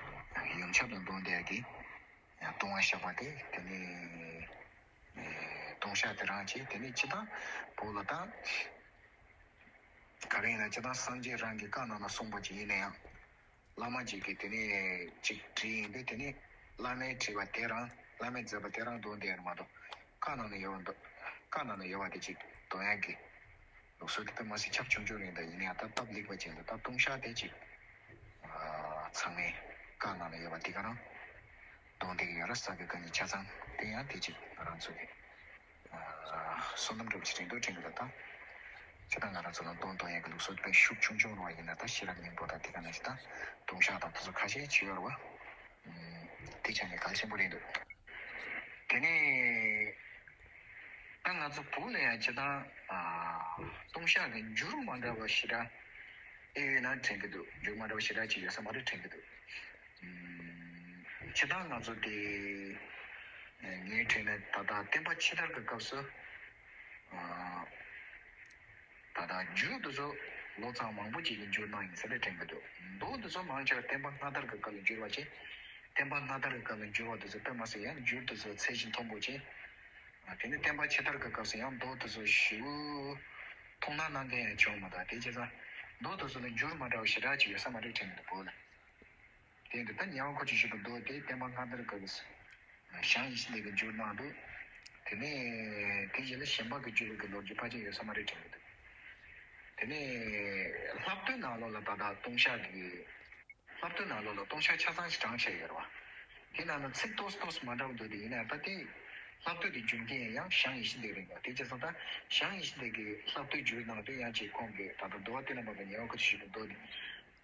ཡོངས་ཁྱབ་ཏུ་འདོན་བསྡད་ཀྱི་ལྟུང་བ་བཤགས་པ་དེ། དེ་ནས་ལྟུང་བཤགས་དེ་རང་བྱས། དེ་ནས་སྤྱིར་བཏང་བོད་ལ་ད་ག་རེ་ཡིན་ན་སྤྱིར་བཏང་སངས་རྒྱས་རང་གི་བཀའ་ནང་ན་གསུངས་པ་ཅིག་ཡིན་ན་ཡང་། བླ་མ་ཅིག་གིས་དེ་ནས་ཅིག་བྲིས་ཡིན་དུས། དེ་ནས་བླ་མས་བྲིས་པ་དེ་རང་བླ་མས་མཛད་པ་དེ་རང་འདོན་བསྡད་ཡོད་མ་གཏོགས། བཀའ་ནང་ན་ཡོད་པ་འདོན། བཀའ་ནང་ན་ཡོད་པ་དེ་ཅིག་འདོན་ཡག་གི་ལུགས་སྲོལ་དེ་དཔེ་མ་སྲིད་ཁྱབ་ཆུང་ཆུང་རེད། ད་ཡིན་ན་ཡང་ད་སྟབས་ལེགས་པ་ཅིག་ལ་ད་ལྟུང་བཤགས་དེ་ཅིག་ཚང་མས་བཀའ་ནང་ན་ཡོད་པ་དེ་ག་རང་འདོན་བསྡད་ཀྱི་ཡོད་རེད། ས་དགེ་བཀའ་རྙིང་ཆ་ཚང་དེ་ཡང་དེ་ཅིག་ང་རང་ཚོ་གི་བསོད་ནམས་འདྲ་པོ་ཅིག་དྲན་འདུག་དྲན་གྱི་འདུག་ད་ཁྱེད་དང་ང་རང་ཚོ་ལ་འདོན་གཏོང་ཡག་གི་ལུགས་སྲོལ་དཔེ་ཤུགས་ཆུང་ཆུང་རེད་པ། ཡིན་ན་ད་ཤེས་རབ་སྙིང་པོ་དང་དེ་ག་ནང་བཞིན་ད་ལྟུང་བཤགས་དང་དེ་ཚོ་ཁ་ཤས་ཅིག་ཡོད་རེད་པ། དེ་ཆ་ནས་གལ་ཆེན་པོ་རེད་འདུག་དེ་ནས་ད་ང་ཚོ་བོད་ལ་ཡང་སྤྱིར་བཏང་ལྟུང་བཤགས་ཀྱི་འགྱུར་མ་འདྲ་བ་ཞེ་དྲག་ཨེ་ཡོད་ན་དྲན་གྱི་འདུག་འགྱུར་མ་འདྲ་བ་ཞེ་དྲག་ཅིག་ཡོད་ས་མ་རེད་དྲན་གྱི་འདུག་སྤྱིར་བཏང་ང་ཚོ་དེ་ངའི་དྲན་ནས་ད་ལྟ་བསྟན་པ་ཕྱི་དར་གྱི་སྐབས་སུ། ད་ལྟ་འགྱུར་དེ་ཚོ་ལོ་ཙཱ་མང་པོ་ཅིག་གིས་འགྱུར་གནང་ཡིན་ཟེར་ཏེ་དྲན་གྱི་འདུག་མདོ་དེ་ཚོ་མང་ཆེ་བ་བསྟན་པ་སྔ་དར་གྱི་སྐབས་ལ་འགྱུར་བ་བྱས། བསྟན་པ་སྔ་དར་གྱི་སྐབས་ལ་འགྱུར་བ་དེ་ཚོ་དཔེ་མ་སྲིད་ཡང་འགྱུར་དེ་ཚོ་ཚད་གཞི་མཐོན་པོ་བྱས། དེ་ནས་བསྟན་པ་ཕྱི་དར་གྱི་སྐབས་སུ་ཡང་མདོ་དེ་ཚོ་ཞེ་པོ་ཐུགས་སྣང་གནང་མཁན་ཡང་བྱུང་མ་ཐག་དེ་བྱས་ཙང་མདོ་དེ་ཚོ་ལ་འགྱུར་མ་འདྲ་བ་ཞེ་དྲག་ཅིག་ཡོད་ས་མ་རེད་དྲན་གྱི་འདུག་བོད་ལ། དེ་འདི་ལྟར་ཉེ་བར་མཁོ་ཆོད་ཞུས་པ་མདོ་དེ་བསྟན་པ་སྔ་དར་སྐབས་སུ་ཞང་ཡེ་ཤེས་འདས་ཀྱིས་འགྱུར་གནང་འདུག་དེ་ནས་དེ་རྗེས་ལ་ཞེན་པ་གིས་བསྒྱུར་བའི་ལོ་རྒྱུས་ཕལ་ཆེར་ཡོད་ས་མ་རེད་དྲན་གྱི་འདུག་དེ་ནས་བསླབ་བཏུས་ནང་ལོགས་ལ་ད་ལྟ་ལྟུང་བཤགས་ཀྱི་བསླབ་བཏུས་ནང་ལོགས་ལ་ལྟུང་བཤགས་ཆ་ཚང་ཞིག་བགྲངས་བྱས་ཡོད་རེད་པ། དེ་ནང་ན་ཚིག་ཏོག་ཙམ་ཏོག་ཙམ་མ་འདྲ་བ་འདུག་དེ་ཡིན་ན་ད་དེ་བསླབ་བཏུས་ཀྱི་བསྒྱུར་མཁན་ཡང་ཞང་ཡེ་ཤེས་འདས་རེད་པ། དེ་བྱས་ཙང་ད་ཞང་ཡེ་ཤེས་འདས་ཀྱིས་བསླབ་བཏུས་བསྒྱུར་གནང་དུས་ཡང་ཅིག་ཁོང་གིས་ད་ལྟ་མདོ་བ་དེ་ལ་མ་པ་ཉེ་བར་མཁོ་ཆོད་ཞུས་པ་མདོ་དེ།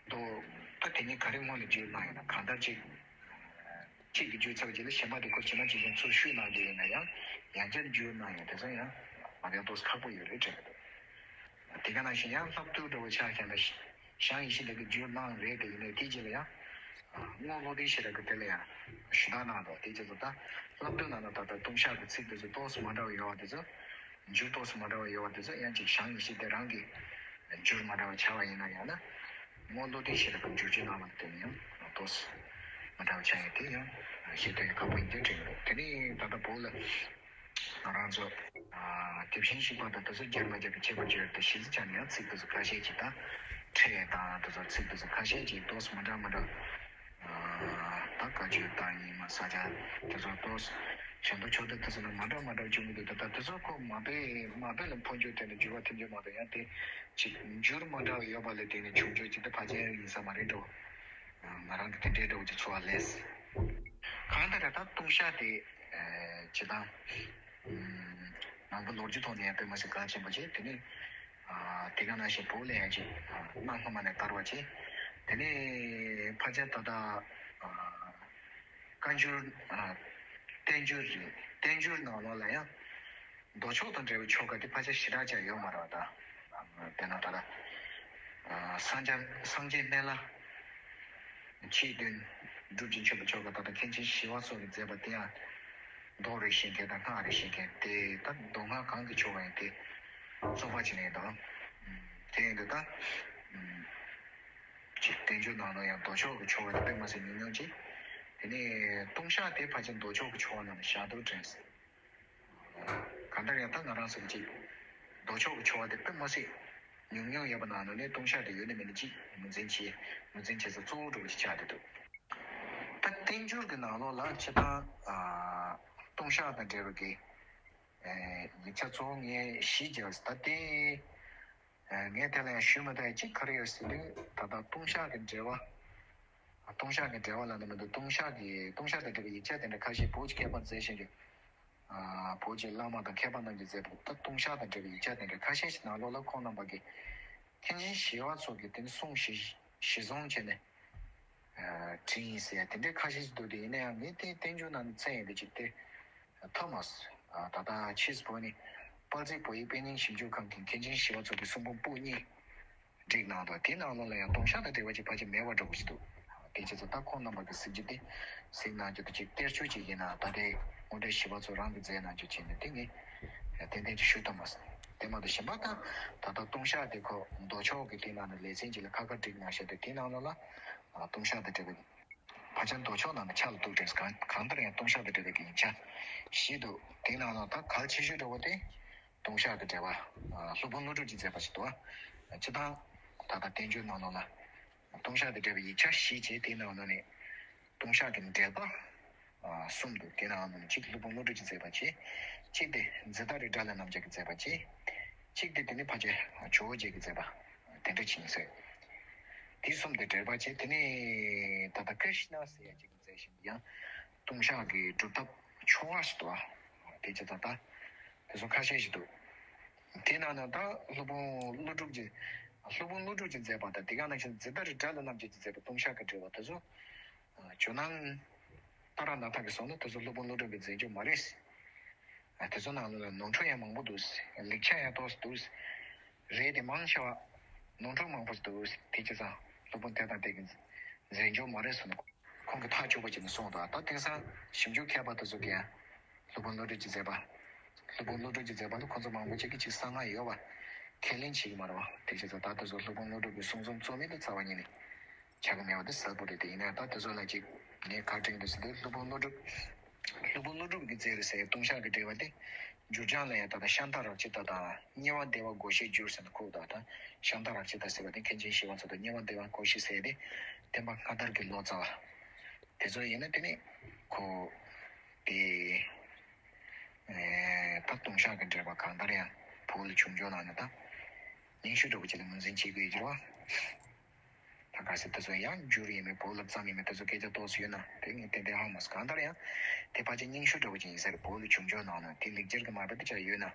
མདོ། ད་དེ་ནི་ག་རེ་སྔོན་ལ་བསྒྱུར་གནང་ཡོད་ན། གང་ལྟར་གཅིག་གཅིག་གིས་བསྒྱུར་ཚར་བ་རྗེས་ལ་གཞན་པ་དེ་ཁོ་ཇི་མ་ཇི་བཞིན་ཚུར་བཤུས་གནང་རྒྱུ་ཡིན་ན་ཡང་། ཡང་བསྐྱར་བསྒྱུར་གནང་ཡོད་དེ་ཚོ་ཡང་མ་ཡོང་ཏོག་ཙམ་ཁག་པོ་ཡོད་རེད་དྲན་གྱི་འདུག་དེ་ག་ནང་བཞིན་ཡང་བསླབ་བཏུས་འདྲ་བོ་ཆ་བཞག་ན་ཞང་ཡེ་ཤེས་འདས་ཀྱིས་བསྒྱུར་གནང་རེད་དེ། ཡིན་ནའི་དེའི་རྗེས་ལ་ཡང་རྔོག་བློ་ལྡན་ཤེས་རབ་ཀྱིས་དེ་ལ་ཡང་ཞུ་དག་གནང་འདུག་དེ་རྗེས་སུ་ད་བསླབ་བཏུས་ནང་ལ་ད་ལྟ་ལྟུང་བཤགས་ཀྱི་ཚིག་དེ་ཚོ་ཏོག་ཙམ་མ་འདྲ་བ་ཡོད་པ་དེ་ཚོ། འགྱུར་ཏོག་ཙམ་མ་འདྲ་བ་ཡོད་པ་དེ་ཚོ་ཡང་ཅིག་ཞང་ཡེ་ཤེས་འདས་རང་གིས་འགྱུར་མ་འདྲ་བ་བྱས་པ་ཡིན་ན་ཡང་ན། རྔོག་བློ་ལྡན་ཤེས་རབ་ཀྱིས་འགྱུར་བཅོས་གནང་བ་དེ་ནི་ཡང་ཏོག་ཙམ་མ་འདྲ་བ་ཆགས་ཡོད་དེ་ཡང་ཤེས་ཐུབ་ཡ་ཁག་པོ་ཡིན་དུས་དྲན་གྱི་འདུག་དེ་ནས་ད་ལྟ་བོད་ལ་ང་རང་ཚོ་དེབ་ཆེན་བཤིག་པ་དང་དེ་ཚོ་སྦྱར་མ་སྦྱར་གྱི་ཁྱད་པར་ཅིག་ཡོད་དེ། གཞི་རྩ་ཆ་ནས་ཡང་ཚིག་དེ་ཚོ་ཁ་ཤས་ཅིག་དང་། ཕྲད་དང་དེ་ཚོ་ཚིག་དེ་ཚོ་ཁ་ཤས་ཅིག་ཏོག་ཙམ་མ་འདྲ་མ་འདྲ། ད་བཀའ་ཆོས་དང་ཉི་མ་ས་སྐྱ་དེ་ཚོ་ཏོག་ཙམ་ཞབས་འདེགས་ཆོག་དེ་དེ་ཚོ་ནི་མ་འདྲ་མ་འདྲ་བྱུང་གི་འདུག་ད་ལྟ་དེ་ཚོ་ཁོ་མ་དཔེ་མ་དཔེ་ལ་འཕོ་འགྱུར་དེ་ནི་འགྱུར་བ་ཐེབས་རྒྱུ་མ་གཏོགས་ཡང་དེ་ཅིག་འགྱུར་མ་འདྲ་བ་ཡོད་པ་ལས་དེ་ནི་བྱུང་རྒྱུ་ཅིག་དེ་ཕལ་ཆེར་ཡིན་ས་མ་རེད་འགྲོ། ང་རང་གི་དེ་འདྲའི་འདྲ་བོ་ཅིག་ཚོར་བ་སླེབས། གང་ལྟར་ད་ལྟུང་བཤགས་དེ་ཨ་ཅི་དང་། ཨ་ནང་པའི་ལོ་རྒྱུས་ཐོག་ནས་ཡང་དཔེ་མ་སྲིད་གལ་ཆེན་པོ་བྱས། དེ་ནས་ཨ་དེ་ག་ནང་བཞིན་བོད་ལ་ཡང་ཅིག་ཨ་གནའ་སྔ་མ་ནས་དར་བ་བྱས། དེ་ནས་ཕལ་ཆེར་ད་ལྟ་ཨ་བཀའ་འགྱུར་ཨ་བསྟན་འགྱུར་རེད། བསྟན་འགྱུར་ནང་ལོགས་ལ་ཡང་མདོ་ཕྱོགས་དང་འབྲེལ་བའི་ཆོ་ག་དེ་ཕལ་ཆེར་ཞེ་དྲག་ཅིག་ཡོད་མ་རེད་པ། ད་དཔེར་ན་ད་ལྟ་ཨ་སངས་རྒྱས་སངས་རྒྱས་སྨན་བླ་ཆེས་བདུན་སྒྲུབ་ཅིང་མཆོད་པའི་ཆོ་ག་ད་ལྟ་མཁན་ཆེན་ཞི་བ་འཚོ་གིས་མཛད་པ་དེ་ཡང་མདོ་རེད་ཤེས་མཁན་དང་སྔགས་རེད་ཤེས་མཁན་དེ། ད་མདོ་སྔགས་གང་གི་ཆོ་ག་ཡིན་དེ་རྩོད་པ་བྱེད་མཁན་དང་། དེ་ཡིན་དུས་ད་ཅིག་བསྟན་འགྱུར་ནང་ལ་ཡང་མདོ་ཕྱོགས་ཀྱི་ཆོ་ག་དེ་དཔེ་མ་སྲིད་ཉུང་ཉུང་ཅིག་དེ་ནས་ལྟུང་བཤགས་དེ་ཕལ་ཆེར་མདོ་ཕྱོགས་ཀྱི་ཆོ་ག་ནང་ལ་བཞག་འདུག་དྲན་སོང་། གང་ལྟར་ཡང་ད་ང་རང་ཚོ་གཅིག་མདོ་ཕྱོགས་ཀྱི་ཆོ་ག་དེ་དཔེ་མ་སྲིད་ཉུང་ཉུང་ཡོད་པ་ནང་ལོགས་ནས་ལྟུང་བཤགས་དེ་ཡོད་ན་མེད་ན་གཅིག་ངོས་འཛིན་བྱེད་ངོས་འཛིན་བྱེད་ས་གཙོ་བོ་འདྲ་བོ་ཞིག་ཆགས་བསྡད་འདུག་ད་བསྟན་འགྱུར་གྱི་ནང་ལོགས་ལ་སྤྱིར་བཏང་ཨ་ལྟུང་བཤགས་དང་འབྲེལ་བའི་གི་ཨེ་ཡིག་ཆ་གཙོ་བོ་ངས་བཞི་སྦྱར། ད་དེ་ཨེ་ངས་དེ་ལ་ཡང་ཞུས་མ་ཐག་ཡ་གཅིག་ག་རེ་ཡོད་ཟེར་དུས། ད་ལྟ་ལྟུང་བཤགས་ཀྱི་འགྲེལ་པ། ལྟུང་བཤགས་ཀྱི་འགྲེལ་པ་ལབ་ན་མི་འདུག་ལྟུང་བཤགས་ཀྱི་ལྟུང་བཤགས་དང་འབྲེལ་བའི་ཡིག་ཆ་དེ་འདྲ་ཁ་ཤས་བོད་ཀྱི་མཁས་པ་མཛད་བཞིན་གྱི། ཨ་བོད་ཀྱི་བླ་མ་དང་མཁས་པ་རྣམས་ཀྱིས་མཛད་པའི་ད་ལྟུང་བཤགས་དང་འབྲེལ་བའི་ཡིག་ཆ་དེ་འདྲ་ཁ་ཤས་ཤིག་ནང་ལོགས་ལ་ཁོང་རྣམ་པ་གིས་མཁན་ཆེན་ཞི་བ་འཚོ་གིས་དེ་ནི་གསུང་གཞི་གཞི་བཟུང་བྱས་ནས་ཨ་བྲིས་ཡིན་ཟེར་ཡ་དེ་འདྲའི་ཁ་ཤས་ཤིག་འདུག་དེ་ཡིན་ན་ཡང་ངས་དེ་བསྟན་འགྱུར་ནང་ནས་བཙལ་ཡོང་དུས་ཅིག་དེ་ཐོབ་མ་སོང་། ཨ་ད་ལྟ་ཕྱིས་སུ་བོད་ནས་དཔལ་བརྩེགས་བོད་ཡིག་དཔེ་རྙིང་ཞིབ་འཇུག་ཁང་གིས་མཁན་ཆེན་ཞི་བ་འཚོ་གི་གསུང་འབུམ་པོད་གཉིས་བསྒྲིགས་གནང་འདུག་དེའི་ནང་ལོགས་ལ་ཡང་ལྟུང་བཤགས་དང་འབྲེལ་བ་ཅིག་ཕལ་ཆེར་མེད་པ་འདྲ་པོ་ཞིག་འདུག་དེ་བྱས་ཙང་ད་ཁོང་རྣམ་པ་གི་གཟིགས་རྒྱུ་དེ་གཟིགས་གནང་རྒྱུ་དེ་ཅིག་གཏེར་ཆོས་ཅིག་ཡིན་ན་ད་ལྟའི་དངོས་འབྲེལ་ཞི་བ་ཚོ་རང་གི་མཛད་གནང་རྒྱུ་བྱས་ནས་དེ་ངས་ཏན་ཏན་ཅིག་ཞུ་ཐུབ་མ་སོང་། དེ་མ་གཏོགས་གཞན་པ་ད་ད་ལྟ་ལྟུང་བཤགས་དེ་ཁོ་མདོ་ཕྱོགས་ཀྱི་དེ་ནང་ནས་ལེ་ཚན་ཅིག་ལ་ཁ་ཁ་བསྒྲིགས་གནང་བཞག་དེ་དེ་ནང་ལོགས་ལ་ལྟུང་བཤགས་དང་འབྲེལ་བའི་ཕལ་ཆེར་མདོ་ཕྱོགས་ནང་ནས་ཆ་ལ་གཏུགས་དྲན་གང་གང་ལྟར་ཡང་ལྟུང་བཤགས་དང་འབྲེལ་བའི་གི་ཡིག་ཆ་བཞི་འདུག་དེ་ནང་ལ་ད་གལ་ཆེ་ཤོས་འདྲ་བོ་དེ་ལྟུང་བཤགས་ཀྱི་འགྲེལ་པ། སློབ་དཔོན་ཀླུ་སྒྲུབ་ཀྱིས་མཛད་པ་ཞིག་འདུག་སྤྱིར་བཏང་ད་ལྟ་བསྟན་བཅོས་ནང་ལོགས་ལ་ལྟུང་བཤགས་དང་འབྲེལ་བའི་ཡིག་ཆ་བཞི་བྱས་དེ་ནང་ལོགས་ནས་ལྟུང་བཤགས་ཀྱི་འགྲེལ་པ་གསུམ་འདུག་དེ་ནང་ལོགས་ནས་གཅིག་སློབ་དཔོན་ཀླུ་སྒྲུབ་ཀྱིས་མཛད་པ་བྱས། གཅིག་དེ་ཛེ་ཏ་རི་དགྲ་ལྷ་རྣམ་རྒྱལ་གྱིས་མཛད་པ་བྱས། གཅིག་དེ་དེ་ནི་ཕལ་ཆེར་ཇོ་བོ་རྗེ་གིས་མཛད་པ་དེ་འདྲ་ཅིག་ཡིན་ཟེར། དེ་གསུམ་དེ་འགྲེལ་པ་བྱས་དེ་ནས་ད་ལྟ་ཀྲི་ཤི་ན་ཟེར་ཡ་ཅིག་མཛད་བཞིན་ཡང་ལྟུང་བཤགས་ཀྱི་སྒྲུབ་ཐབས་ཆུང་བ་ཞིག་འདུག་དེ་ཅི་ད་ལྟ་དེ་ཚོ་ཁ་ཤས་ཤིག་འདུག་དེ་ནང་ནས་ད་སློབ་དཔོན་ཀླུ་སྒྲུབ་ཀྱི་སློབ་དཔོན་ཀླུ་སྒྲུབ་ཀྱིས་མཛད་པ་དང་དེ་ག་ནང་བཞིན་ཛེ་ཏ་རི་དགྲ་ལྷ་རྣམ་རྒྱལ་གྱིས་མཛད་པའི་ལྟུང་བཤགས་ཀྱི་འགྲེལ་པ་དེ་ཚོ་ཇོ་ནང་ཏཱ་ར་ནཱ་ཐ་གིས་གསུངས་ན་དེ་ཚོ་སློབ་དཔོན་ཀླུ་སྒྲུབ་ཀྱི་མཛད་རྒྱུ་མ་རེད། དེ་ཚོ་ནང་ལ་ནོར་འཁྲུལ་ཡང་མང་པོ་འདུག་ལེགས་ཆ་ཡང་ཏོག་ཙམ་འདུག་རེད་དེ་མང་ཆེ་བ་ནོར་འཁྲུལ་མང་པོ་འདུག་དེ་བྱས་ཙང་སློབ་དཔོན་དེ་དང་དེ་གི་མཛད་རྒྱུ་མ་རེད་གསུངས་ནས། ཁོང་གིས་ཐག་ཆོད་པོ་བྱས་ནས་གསུངས་འདུག་ད་དེང་སང་ཞིབ་འཇུག་མཁས་པ་དེ་ཚོ་གིས་ཡང་སློབ་དཔོན་བློ་གྲོས་ཀྱིས་མཛད་པ། སློབ་དཔོན་བློ་གྲོས་ཀྱིས་མཛད་པ་ལ་ཁོ་ཚོ་མང་པོ་ཅིག་གིས་ཅིག་གསང་སྔགས་ཡོད་པ་ཁས་ལེན་བྱེད་ཀྱི་མ་རེད་པ། དེ་བྱས་ཙང་ད་དེ་ཚོ་སློབ་དཔོན་བློ་གྲོས་ཀྱི་གསུང་རྩོམ་རྩོམ་མིན་དེ་རྩ་བ་ཉིད་ནས་ཆགས་ཀྱི་མེད་པ་དེ་གསལ་པོ་རེད། དེ་ཡིན་ན་ད་དེ་ཚོ་ལ་ཅིག་ངས་ཁ་བྲིས་འདུག་ཟེར་དུས་སློབ་དཔོན་བློ་གྲོས། སློབ་དཔོན་བློ་གྲོས་ཀྱིས་མཛད་རེད་ཟེར་ལྟུང་བཤགས་ཀྱི་འགྲེལ་པ་དེ། འགྱུར་བྱང་ལ་ཡང་ད་ལྟ་ཤཱནྟ་རཀྵི་ཏ་དང་མཉེས་པ་བདེ་བ་བགོ་བཤའི་འགྱུར་ཟེར་ནས་ཁུག་འདུག་ད་ཤཱནྟ་རཀྵི་ཏ་ཟེར་བ་དེ་མཁན་ཆེན་ཞི་བ་འཚོ་དང་མཉེས་པ་བདེ་བ་བགོ་བཤའ་ཟེར་དེ་བསྟན་པ་སྔ་དར་གྱི་ལོ་ཙཱ་བ་དེ་ཚོ་ཡིན་ན་དེ་ནི་ཁོ་དེ་ད་ལྟུང་བཤགས་ཀྱི་འགྲེལ་པ་གང་ལྟར་ཡང་བོད་ལ་བྱུང་ཆོག་ནང་ནས་ད་རྙིང་ཤོས་འདྲ་པོ་ཅིག་ལ་ངོས་འཛིན་བྱེད་དགོས་ཀྱི་རེད་བ། ད་ག་ཟེ་དེ་ཚོ་ཡང་འགྱུར་ཡིན་མིན་བོད་ལ་བརྩམས་ཡིན་མིན་དེ་ཚོ་སྐད་ཆ་ཏོག་ཙམ་ཡོད་ན་དེ་ངས་ཏན་ཏན་ཧ་མ་སོང་། གང་ལྟར་ཡང་དེ་ཕལ་ཆེར་རྙིང་ཤོས་འདྲ་པོ་ཅིག་ཡིན་ས་རེད། བོད་ལ་བྱུང་ཆོག་ནང་ན་དེ་ལེགས་སྦྱར་གྱི་མར་པ་དེ་ཆ་ཡོད་ན།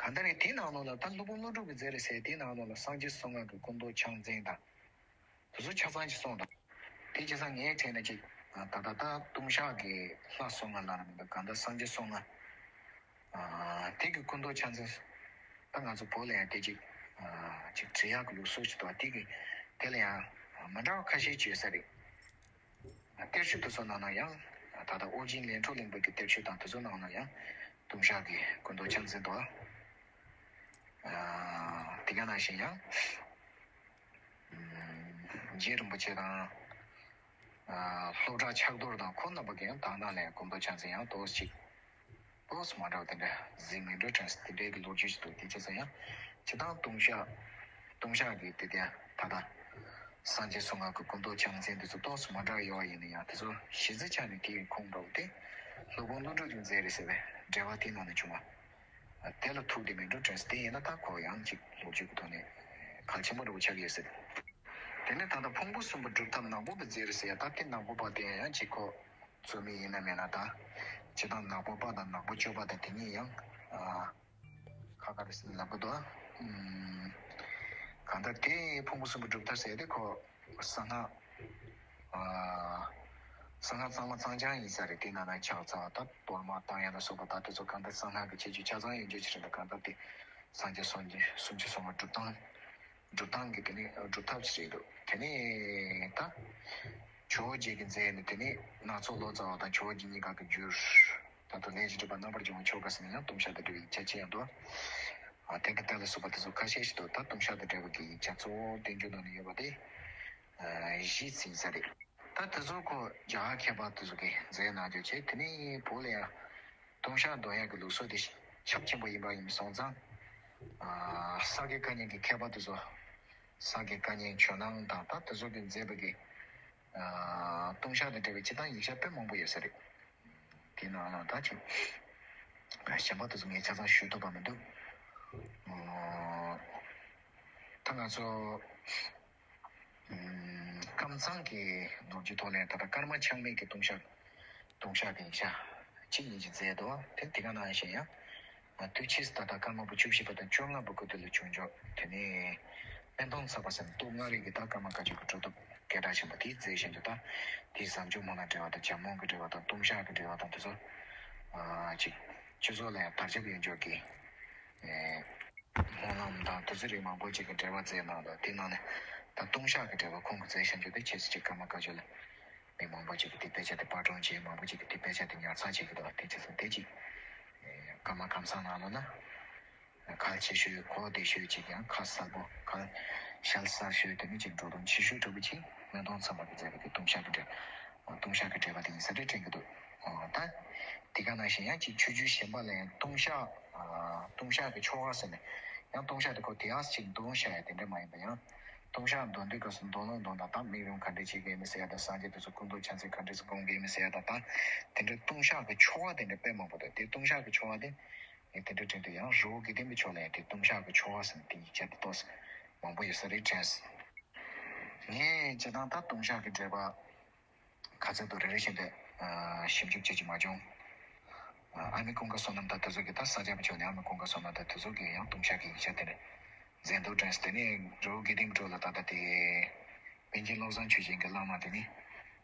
གང་ལྟར་ཡང་དེའི་ནང་ལོགས་ལ་ད་སློབ་དཔོན་བློ་གྲོས་ཀྱིས་མཛད་རེད་ཟེར་དེའི་ནང་ལོགས་ལ་སངས་རྒྱས་གསུང་ངག་གི་ཀུན་རྟོག་ཕྱག་མཚན་དང་། དེ་ཚོ་ཆ་ཚང་ཅིག་གསུངས་དང་། དེ་བྱས་ཙང་ངས་དྲན་ན་ཅིག་ད་ལྟ་ད་ལྟུང་བཤགས་ཀྱི་ལྷ་གསུང་ངག་ལ་ནི་གང་ལྟར་སངས་རྒྱས་གསུང་ངག་དེ་གི་ཀུན་རྟོག་ཕྱག་མཚན། ད་ང་ཚོ་བོད་ལ་ཡང་དེ་ཅིག་ཅིག་བྲི་ཡག་གི་ལུགས་སྲོལ་ཞིག་འདུག་དེ་གི་དེ་ལ་ཡང་མི་འདྲ་བ་ཁ་ཤས་ཅིག་ཡོད་ས་རེད། གཏེར་ཆོས་དེ་ཚོ་ནང་ན་ཡང་ད་ལྟ་ཨོ་རྒྱན་ལས་འཕྲོ་གླིང་པ་གི་གཏེར་ཆོས་དང་དེ་ཚོ་ནང་ན་ཡང་ལྟུང་བཤགས་ཀྱི་ཀུན་རྟོག་ཕྱག་མཚན་འདུག་དེ་ག་ནང་བཞིན་ཡང་རྗེ་རིན་པོ་ཆེ་དང་། སློབ་གྲྭ་ཕྱག་རྡོར་དང་ཁོང་རྣམ་པ་གིས་ཡང་དག་སྣང་ལ་ཡང་ཀུན་རྟོག་ཕྱག་མཚན་ཡང་ཏོག་ཙམ་ཅིག་ཏོག་ཙམ་མ་འདྲ་བ་དེ་འདྲ་གཟིགས་མིན་འགྲོ་དྲན་སོང་། དེ་འདྲའི་གི་ལོ་རྒྱུས་ཤིག་འདུག་དེ་བྱས་ཙང་ཡང་སྤྱིར་བཏང་ལྟུང་བཤགས་ལྟུང་བཤགས་ཀྱི་དེ་དེ་ད་ལྟ་སངས་རྒྱས་གསུང་ངག་གི་ཀུན་རྟོག་ཕྱག་མཚན་དེ་ཚོ་ཏོག་ཙམ་མ་འདྲ་བ་ཡོད་པ་ཡིན་ན་ཡང་དེ་ཚོ་གཞི་རྩའི་ཆ་ནས་དེ་ཡི་ཁུངས་འདྲ་བོ་དེ་སློབ་དཔོན་ཀླུ་སྒྲུབ་ཀྱིས་མཛད་རེད་ཟེར་བའི་འགྲེལ་པ་དེའི་ནང་ནས་བྱུང་བ། དེ་ལ་ཐུག་བསྡད་མིན་འགྲོ་དྲན་སོང་། དེ་ཡིན་ན་ད་ཁོ་ཡང་ཅིག་ལོ་རྒྱུས་ཀྱི་ཐོག་ནས་གལ་ཆེན་པོ་འདྲ་བོ་ཆགས་ཀྱི་ཡོད་ཟེར། དེ་ནས་ད་ལྟ་ཕུང་པོ་གསུམ་པོ་སྒྲུབ་ཐབས་ནག་པོ་པ་མཛད་རེད་ཟེར་ཡ། ད་དེ་ནག་པོ་པ་དེ་ཡང་ཅིག་ཁོ་རྩོད་མེད་ཡིན་ན་མེད་ན་ད་སྤྱིར་བཏང་ནག་པོ་པ་དང་ནག་པོ་སྤྱོད་པ་དང་དེ་གཉིས་ཡང་ཁ་ཁ་རེད་ཟེར་ལབ་གི་འདུག་གང་ལྟར་དེ་ཕུང་པོ་གསུམ་པོ་སྒྲུབ་ཐབས་ཟེར་ཡ་དེ་ཁོ་གསང་སྔགས། གསང་སྔགས་གཙང་མ་གཙང་རྐྱང་ཡིན་ས་རེད། དེ་ནང་ན་ཕྱག་འཚལ་བ་དང་གཏོར་མ་བཏང་ཡ་ལ་སོགས་པ་ད་དེ་ཚོ་གང་ལྟར་གསང་སྔགས་ཀྱི་ཁྱད་ཆོས་ཆ་ཚང་ཡོད་རྒྱུ་ཞིག་རེད། འདུག་གང་ལྟར་དེ་སངས་རྒྱས་སངས་རྒྱས་སུམ་ཅུ་སོ་ལྔ་སྒྲུབ་སྟངས་སྒྲུབ་སྟངས་ཀྱི་དེ་ནི་སྒྲུབ་ཐབས་ཤིག་རེད་འདུག་དེ་ནི་ད་ཇོ་བོ་རྗེ་གིས་མཛད་ནས་དེ་ནི་སྣ་ཚོགས་ལོ་ཙཱ་བ་དང་ཇོ་བོ་རྗེ་གཉིས་ཀ་གི་འགྱུར། ད་དུང་ལས་ཀྱི་སྒྲུབ་པ་རྣམ་པར་སྦྱོང་བའི་ཆོ་ག་ཟེར་ནས་ཡང་ལྟུང་བཤགས་དང་འབྲེལ་བའི་ཡིག་ཆ་ཅི་ཡང་འདུག་ཨ་དེ་དང་དེ་ལ་སོགས་པ་དེ་ཚོ་ཁ་ཤས་ཤིག་འདུག་ད་ལྟུང་བཤགས་དང་འབྲེལ་བ་གི་ཡིག་ཆ་གཙོ་བོ་བསྟན་འགྱུར་ནང་ན་ཡོད་པ་དེ་བཞི་ཙམ་ཡིན་ས་རེད། ད་དེ་ཚོ་ཁོ་རྒྱ་གར་མཁས་པ་དེ་ཚོ་གིས་མཛད་གནང་རྒྱུ་བྱས། དེ་ནས་བོད་ལ་ཡང་ལྟུང་བཤགས་འདོན་ཡག་གི་ལུགས་སྲོལ་དེ་ཁྱབ་ཆེན་པོ་ཡིན་པ་ཡིན་སོང་ཙང་། ཨ་ས་དགེ་བཀའ་རྙིང་གི་མཁས་པ་དེ་ཚོ་ས་དགེ་བཀའ་རྙིང་ཇོ་ནང་དང་ད་དེ་ཚོ་གིས་མཛད་པའི་གི་ཨ་ལྟུང་བཤགས་དང་འབྲེལ་བའི་སྤྱིར་བཏང་ཡིག་ཆ་དཔེ་མང་པོ་ཡོད་ས་རེད། དེའི་ནང་ལ་ད་ཅིག་གཞན་པ་དེ་ཚོ་ངས་ཆ་ཚང་ཞུ་ཐུབ་པ་མི་འདུག་ཨ་ད་ང་ཚོ་ཨམ་ཀམ་ཚང་གི་ལོ་རྒྱུས་ཐོག་ནས་ད་ལྟ་ཀརྨ་ཆགས་མེད་ཀྱི་ལྟུང་བཤགས་ལྟུང་བཤགས་ཀྱི་ཡིག་ཆ་གཅིག་གཉིས་ཅིག་མཛད་འདུག་དེ་དེ་ག་ནང་བཞིན་ཡང་དུས་ཕྱིས་སུ་ད་ལྟ་ཀརྨ་པ་བཅུ་བཞི་པ་དང་བཅོ་ལྔ་པ་སྐུ་དུས་ལ་བྱུང་ཆོག་དེ་ནས་སྨན་ཐང་ཚ་པ་ཟེར་ན་སྟོད་མངའ་རིས་ཀྱི་ད་ཀརྨ་བཀའ་བརྒྱུད་ཀྱི་གྲུབ་ཐོབ་སྐད་གྲགས་ཆེན་པོ་དེས་མཛད་བཞིན་དུ་ད་དེའི་ཟབ་འཇུག་སྨོན་ལམ་འགྲེལ་བ་དང་ཇམ་མོ་གི་འགྲེལ་བ་དང་ལྟུང་བཤགས་ཀྱི་འགྲེལ་བ་དང་དེ་ཚོ་ཨ་ཅིག་སྤྱི་ཚོགས་ལ་ཡང་དར་ཁྱབ་ཡོང་ཆོག་གི་ཨེ་སྨོན་ལམ་དང་དེ་ཚོ་རིགས་མང་པོ་ཅིག་གི་འགྲེལ་བ་མཛད་གནང་འདུག་དེ་ནང་ནས་ ད་ལྟུང་བཤགས་ཀྱི་འགྲེལ་པ་ཁོང་གིས་མཛད་བཞག་རྒྱུ་དེ་ཆེ་ས་ཅིག་ཀརྨ་བཀའ་བརྒྱུད་ལ་མི་མང་པོ་ཅིག་གིས་དེ་དཔེ་ཆ་དེ་པར་སྐྲུན་བྱས། མང་པོ་ཅིག་གིས་དེ་དཔེ་ཆ་དེ་ཉར་ཚགས་བྱེད་ཀྱི་འདུག་དེ་བྱས་ཙང་དེ་ཅིག་ཀརྨ་ཁམས་བཟང་ནང་ལོགས་ན་གལ་ཆེ་ཤོས་གོ་བདེ་ཤོས་ཅིག་ཡང་ཁ་གསལ་པོ་གལ་ཞལ་གསལ་ཤོས་དེ་ནི་ཅིག་འགྲོ་དོན་ཆེ་ཤོས་འདྲ་པོ་ཅིག་སྨོན་དོན་ཚང་པ་གིས་མཛད་པའི་དེ་ལྟུང་བཤགས་ཀྱི་འགྲེལ་ལྟུང་བཤགས་ཀྱི་འགྲེལ་པ་དེ་ཡིན་ས་རེད་དྲན་གྱི་འདུག་ད་དེ་ག་ནང་བཞིན་ཡང་ཅིག་ཆོས་བརྒྱུད་གཞན་པ་ལ་ཡང་ལྟུང་བཤགས་ལྟུང་བཤགས་ཀྱི་ཆོ་ག་ཟེར་ནས་ཡང་ལྟུང་བཤགས་དེ་ཁོ་དེ་ཨ་ཅིག་འདོན་བཤགས་ཡ་དེ་འདྲ་མ་ཡིན་པ་ཡང་ལྟུང་བཤགས་འདོན་དུས་སྐབས་སུ་འདོན་ལུགས་འདོན་སྟངས་དང་དམིགས་རིམ་ག་འདྲ་བྱེད་དགོས་མིན་ཟེར་ཡ་དང་སངས་རྒྱས་དེ་ཚོ་སྐུ་མདོག་ཕྱག་མཚན་ག་འདྲ་ཞིག་སྒོམ་དགོས་མིན་ཟེར་ཡ་དང་ད་དེ་འདྲ་ལྟུང་བཤགས་ཀྱི་ཆོ་ག་དེ་འདྲ་དཔེ་མང་པོ་འདུག་དེ་ལྟུང་བཤགས་ཀྱི་ཆོ་ག་དེ་ངས་དེ་འདྲ་དྲན་དུས་ཡང་རི་བོ་དགེ་ལྡན་པའི་ཕྱོགས་ལ་ཡང་དེ་ལྟུང་བཤགས་ཀྱི་ཆོ་ག་ཟེར་ནས་དེ་ཡིག་ཆ་དེ་ཏོག་ཙམ་མང་པོ་ཡོད་ས་རེད་དྲན། ངས་སྤྱིར་བཏང་ད་ལྟུང་བཤགས་ཀྱི་འགྲེལ་པ་ག་ཚོད་དུ་རེ་རེ་བཞིན་དུ་ཞིབ་འཇུག་བྱེད་ཀྱི་མ་བྱུང་། ཨ་མི་ཀུན་དགའ་བསོད་ནམས་དང་དེ་ཚོ་གིས་ད་ས་སྐྱ་པའི་ཕྱོགས་ནས་ཨ་མི་ཀུན་དགའ་བསོད་ནམས་དང་དེ་ཚོ་གིས་ཡང་ལྟུང་བཤགས་ཀྱི་ཡིག་ཆ་དེ་འདྲ་མཛད་འདུག་དྲན། དེ་ནས་རི་བོ་དགེ་ལྡན་པའི་ཕྱོགས་ལ་ད་ལྟ་དེ་པཎ་ཆེན་བློ་བཟང་ཆོས་རྒྱན་གྱི་བླ་མ་དེ་ནི་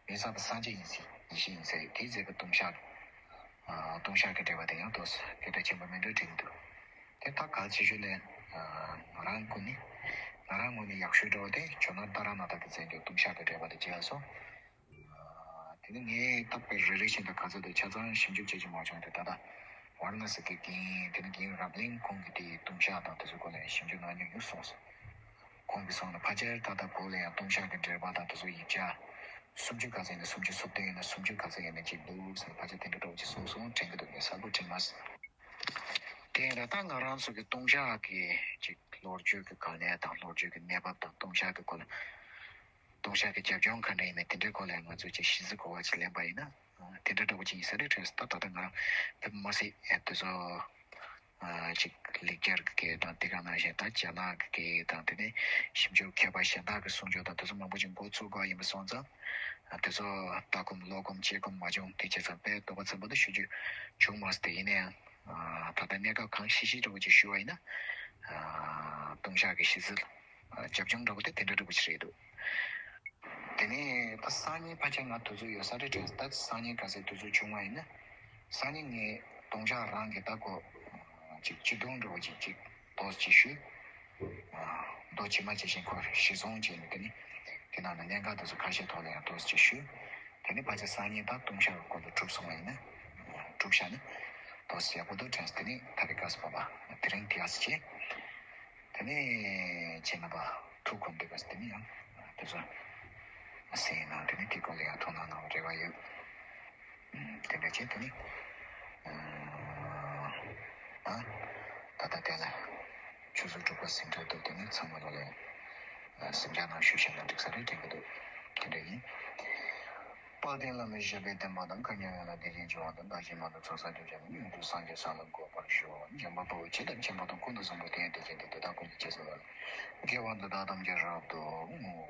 མི་ཟག་པ་སངས་རྒྱས་ཡིན་ཟེར་ཡེ་ཤེས་ཡིན་ཟེར་དེས་མཛད་པའི་ལྟུང་བཤགས་ལྟུང་བཤགས་ཀྱི་འགྲེལ་པ་དེ་ཡང་ཏོག་ཙམ་གལ་འགངས་ཆེན་པོ་མིན་འགྲོ་དྲན་གྱི་འདུག་དེ་ད་གལ་ཆེ་ཤོས་ལས་ང་རང་ངོས་ནས་ང་རང་ངོས་ནས་ཡག་ཤོས་འདྲ་བོ་དེ་ཇོ་ནང་ཏཱ་ར་ནཱ་ཐ་གིས་མཛད་རྒྱུ་ལྟུང་བཤགས་ཀྱི་འགྲེལ་པ་དེ་མཇལ་སོང་། དེ་ནི་ངས་ད་དཔེ་རེ་རེ་བཞིན་དུ་ག་ཚོད་དུ་ཆ་ཚང་ཞིབ་འཇུག་བྱེད་ཀྱི་མ་བྱུང་སྟེ་ད་ལྟ་ཝཱ་ར་ཎ་སི་གི་རྒན་དེ་ནི་རྒན་རབ་གླིང་ཁོང་གིས་དེའི་ལྟུང་བཤགས་དང་དེ་ཚོའི་སྐོར་ལ་ཞིབ་འཇུག་གནང་མྱོང་ཡོད་གསུངས་སོང་། ཁོང་གིས་གསུངས་ན་ཕལ་ཆེར་ད་ལྟ་བོད་ལ་ཡང་ལྟུང་བཤགས་ཀྱི་འགྲེལ་པ་དང་དེ་ཚོ་ཡིག་ཆ་སུམ་ཅུ་ག་ཚོད་ཡིན་ན་སུམ་ཅུ་སོ་བདུན་ཡིན་ན་སུམ་ཅུ་ག་ཚོད་ཡིན་ན་གཅིག་འདུག་ཟེར་ཕལ་ཆེར་དེ་འདྲ་འདྲ་བོ་ཅིག་གསུངས་སོང་དྲན་གྱི་འདུག་ངས་གསལ་པོ་དྲན་མ་སོང་། དེ་ཡིན་ད་ལྟ་ང་རང་ཚོ་གི་ལྟུང་བཤགས་ཀྱི་ཅིག་ལོ་རྒྱུས་ཀྱི་གལ་གནད་དང་ལོ་རྒྱུས་ཀྱི་གནས་བབ་དང་ལྟུང་བཤགས་ཀྱི་སྐོར་ལ་ལྟུང་བཤགས་ཀྱི་རྒྱབ་ལྗོངས་ག་འདྲ་ཡིན་མིན་དེ་འདྲའི་སྐོར་ལ་ང་ཚོས་ཅིག་ཤེས་ཚུལ་གོ་བ་ཅིག་ལེན་པ་ཡིན་ན་དེ་འདྲ་འདྲ་བོ་ཅིག་ཡིན་ས་རེད་དྲན་སོང་། ད་ད་ལྟ་ང་རང་བོད་མི་མ་ཟད་དེ་ཚོ་ཅིག་ལེགས་སྦྱར་གྱི་སྐད་དང་དེ་ག་ནང་བཞིན་ད་རྒྱ་ནག་གི་སྐད་དང་དེ་ནས་ཞིབ་འཇུག་མཁས་པ་གཞན་དག་གི་གསུང་ཆོས་དང་དེ་ཚོ་མང་པོ་ཅིག་མགོ་ཚོས་དགོས་ཡིན་པ་སོང་ཙང་དེ་ཚོ་ལྟ་སྒོམ་ཀློག་སྒོམ་དཔྱད་སྒོམ་མ་བྱུང་དེ་བྱས་ཙང་དཔེ་དོགས་པ་ཚ་པོ་དེ་ཞུ་རྒྱུ་བྱུང་མ་སོང་། དེ་ཡིན་ན་ཡང་ད་ལྟ་གནས་སྐབས་གང་ཤེས་ཤེས་འདྲ་བོ་ཅིག་ཞུ་བ་ཡིན་ན་ལྟུང་བཤགས་ཀྱི་ཤེས་ཚུལ་རྒྱབ་ལྗོངས་འདྲ་བོ་དེ་དེ་འདྲ་འདྲ་བོ་ཅིག་རེད་འདུག་དེ་ནས་ད་སང་ཉིན་ཕལ་ཆེར་ང་དུས་ཚོད་ཡོད་ས་རེད་དྲན། ད་སང་ཉིན་ག་ཚོད་དུས་ཚོད་བྱུང་བ་ཡིན་ན་སང་ཉིན་ངས་ལྟུང་བཤགས་རང་གི་ད་གོ་ཅིག་སྤྱི་དོན་འདྲ་བོ་ཅིག་ཅིག་ཏོག་ཙམ་ཞུས། མདོ་ཇི་མ་ཇི་བཞིན་ཁོ་གཞི་བཟུང་བྱས་ནས་དེ་ནི་དེ་ནང་ནས་གནད་འགག་དེ་ཚོ་ཁ་ཤས་ཐོག་ལ་ཡང་ཏོག་ཙམ་ཞུས། དེ་ནི་ཕལ་ཆེར་སང་ཉིན་ད་ལྟུང་བཤགས་ཀྱི་སྐོར་དུ་གྲུབ་སོང་བ་ཡིན་ན་གྲུབ་བཞག་ན་ཏོག་ཙམ་ཡག་པོ་འདུག་དྲན། དེ་ནི་ད་རེས་སྐབས་སུ་བབ་པ་དེ་རིང་དེ་ཡག་སེ་བྱས། དེ་ནས་ཁྱེད་རྣམ་པ་ཐུགས་ཁོམ་དུས་སྐབས་སུ་དེ་ནས་ཡང་དེ་ཚོ་གསན་གནང་། དེ་ནས་དེའི་སྐོར་ལ་ཡང་ཐུགས་སྣང་གནང་བའི་རེ་བ་ཡོད། དེ་འདྲ་བྱས་དེ་ནས་ཨ་ད་ལྟ་དེ་ལ་ཆུ་ཚོད་དྲུག་པ་ཟིན་གྲབས་འདུག་དེ་ནས་ཚང་མ་ལོ་ལ་གཟིམ་འཇག་ནང་བཞུགས་ཤིག་ན་འགྲིག་ས་རེད་དྲན་གྱི་འདུག་དེ་འདྲ་ཡིན། དཔལ་ལྡན་བླ་མའི་བཞད་པའི་བསྟན་པ་དང་། མཁའ་མཉམ་ཡན་ལག་བདེ་ཆེན་འབྱུང་བ་དང་། བདག་གཞན་མ་ལུས་ཚོགས་བསགས་སྒྲིབ་སྦྱངས་ནས། ཡོངས་འདུ་སངས་རྒྱས་ས་ལ་འགོད་པར་ཤོག། འཇམ་དཔལ་དཔའ་བོས་ཇི་ལྟར་མཁྱེན་པ་དང་། ཀུན་ཏུ་བཟང་པོ་དེ་ཡང་དེ་བཞིན་ཏེ། དེ་དག་ཀུན་གྱི་རྗེས་སུ་བདག་སློབ་ཅིང་། དགེ་བ་འདི་དག་ཐམས་ཅད་རབ་ཏུ་བསྔོ།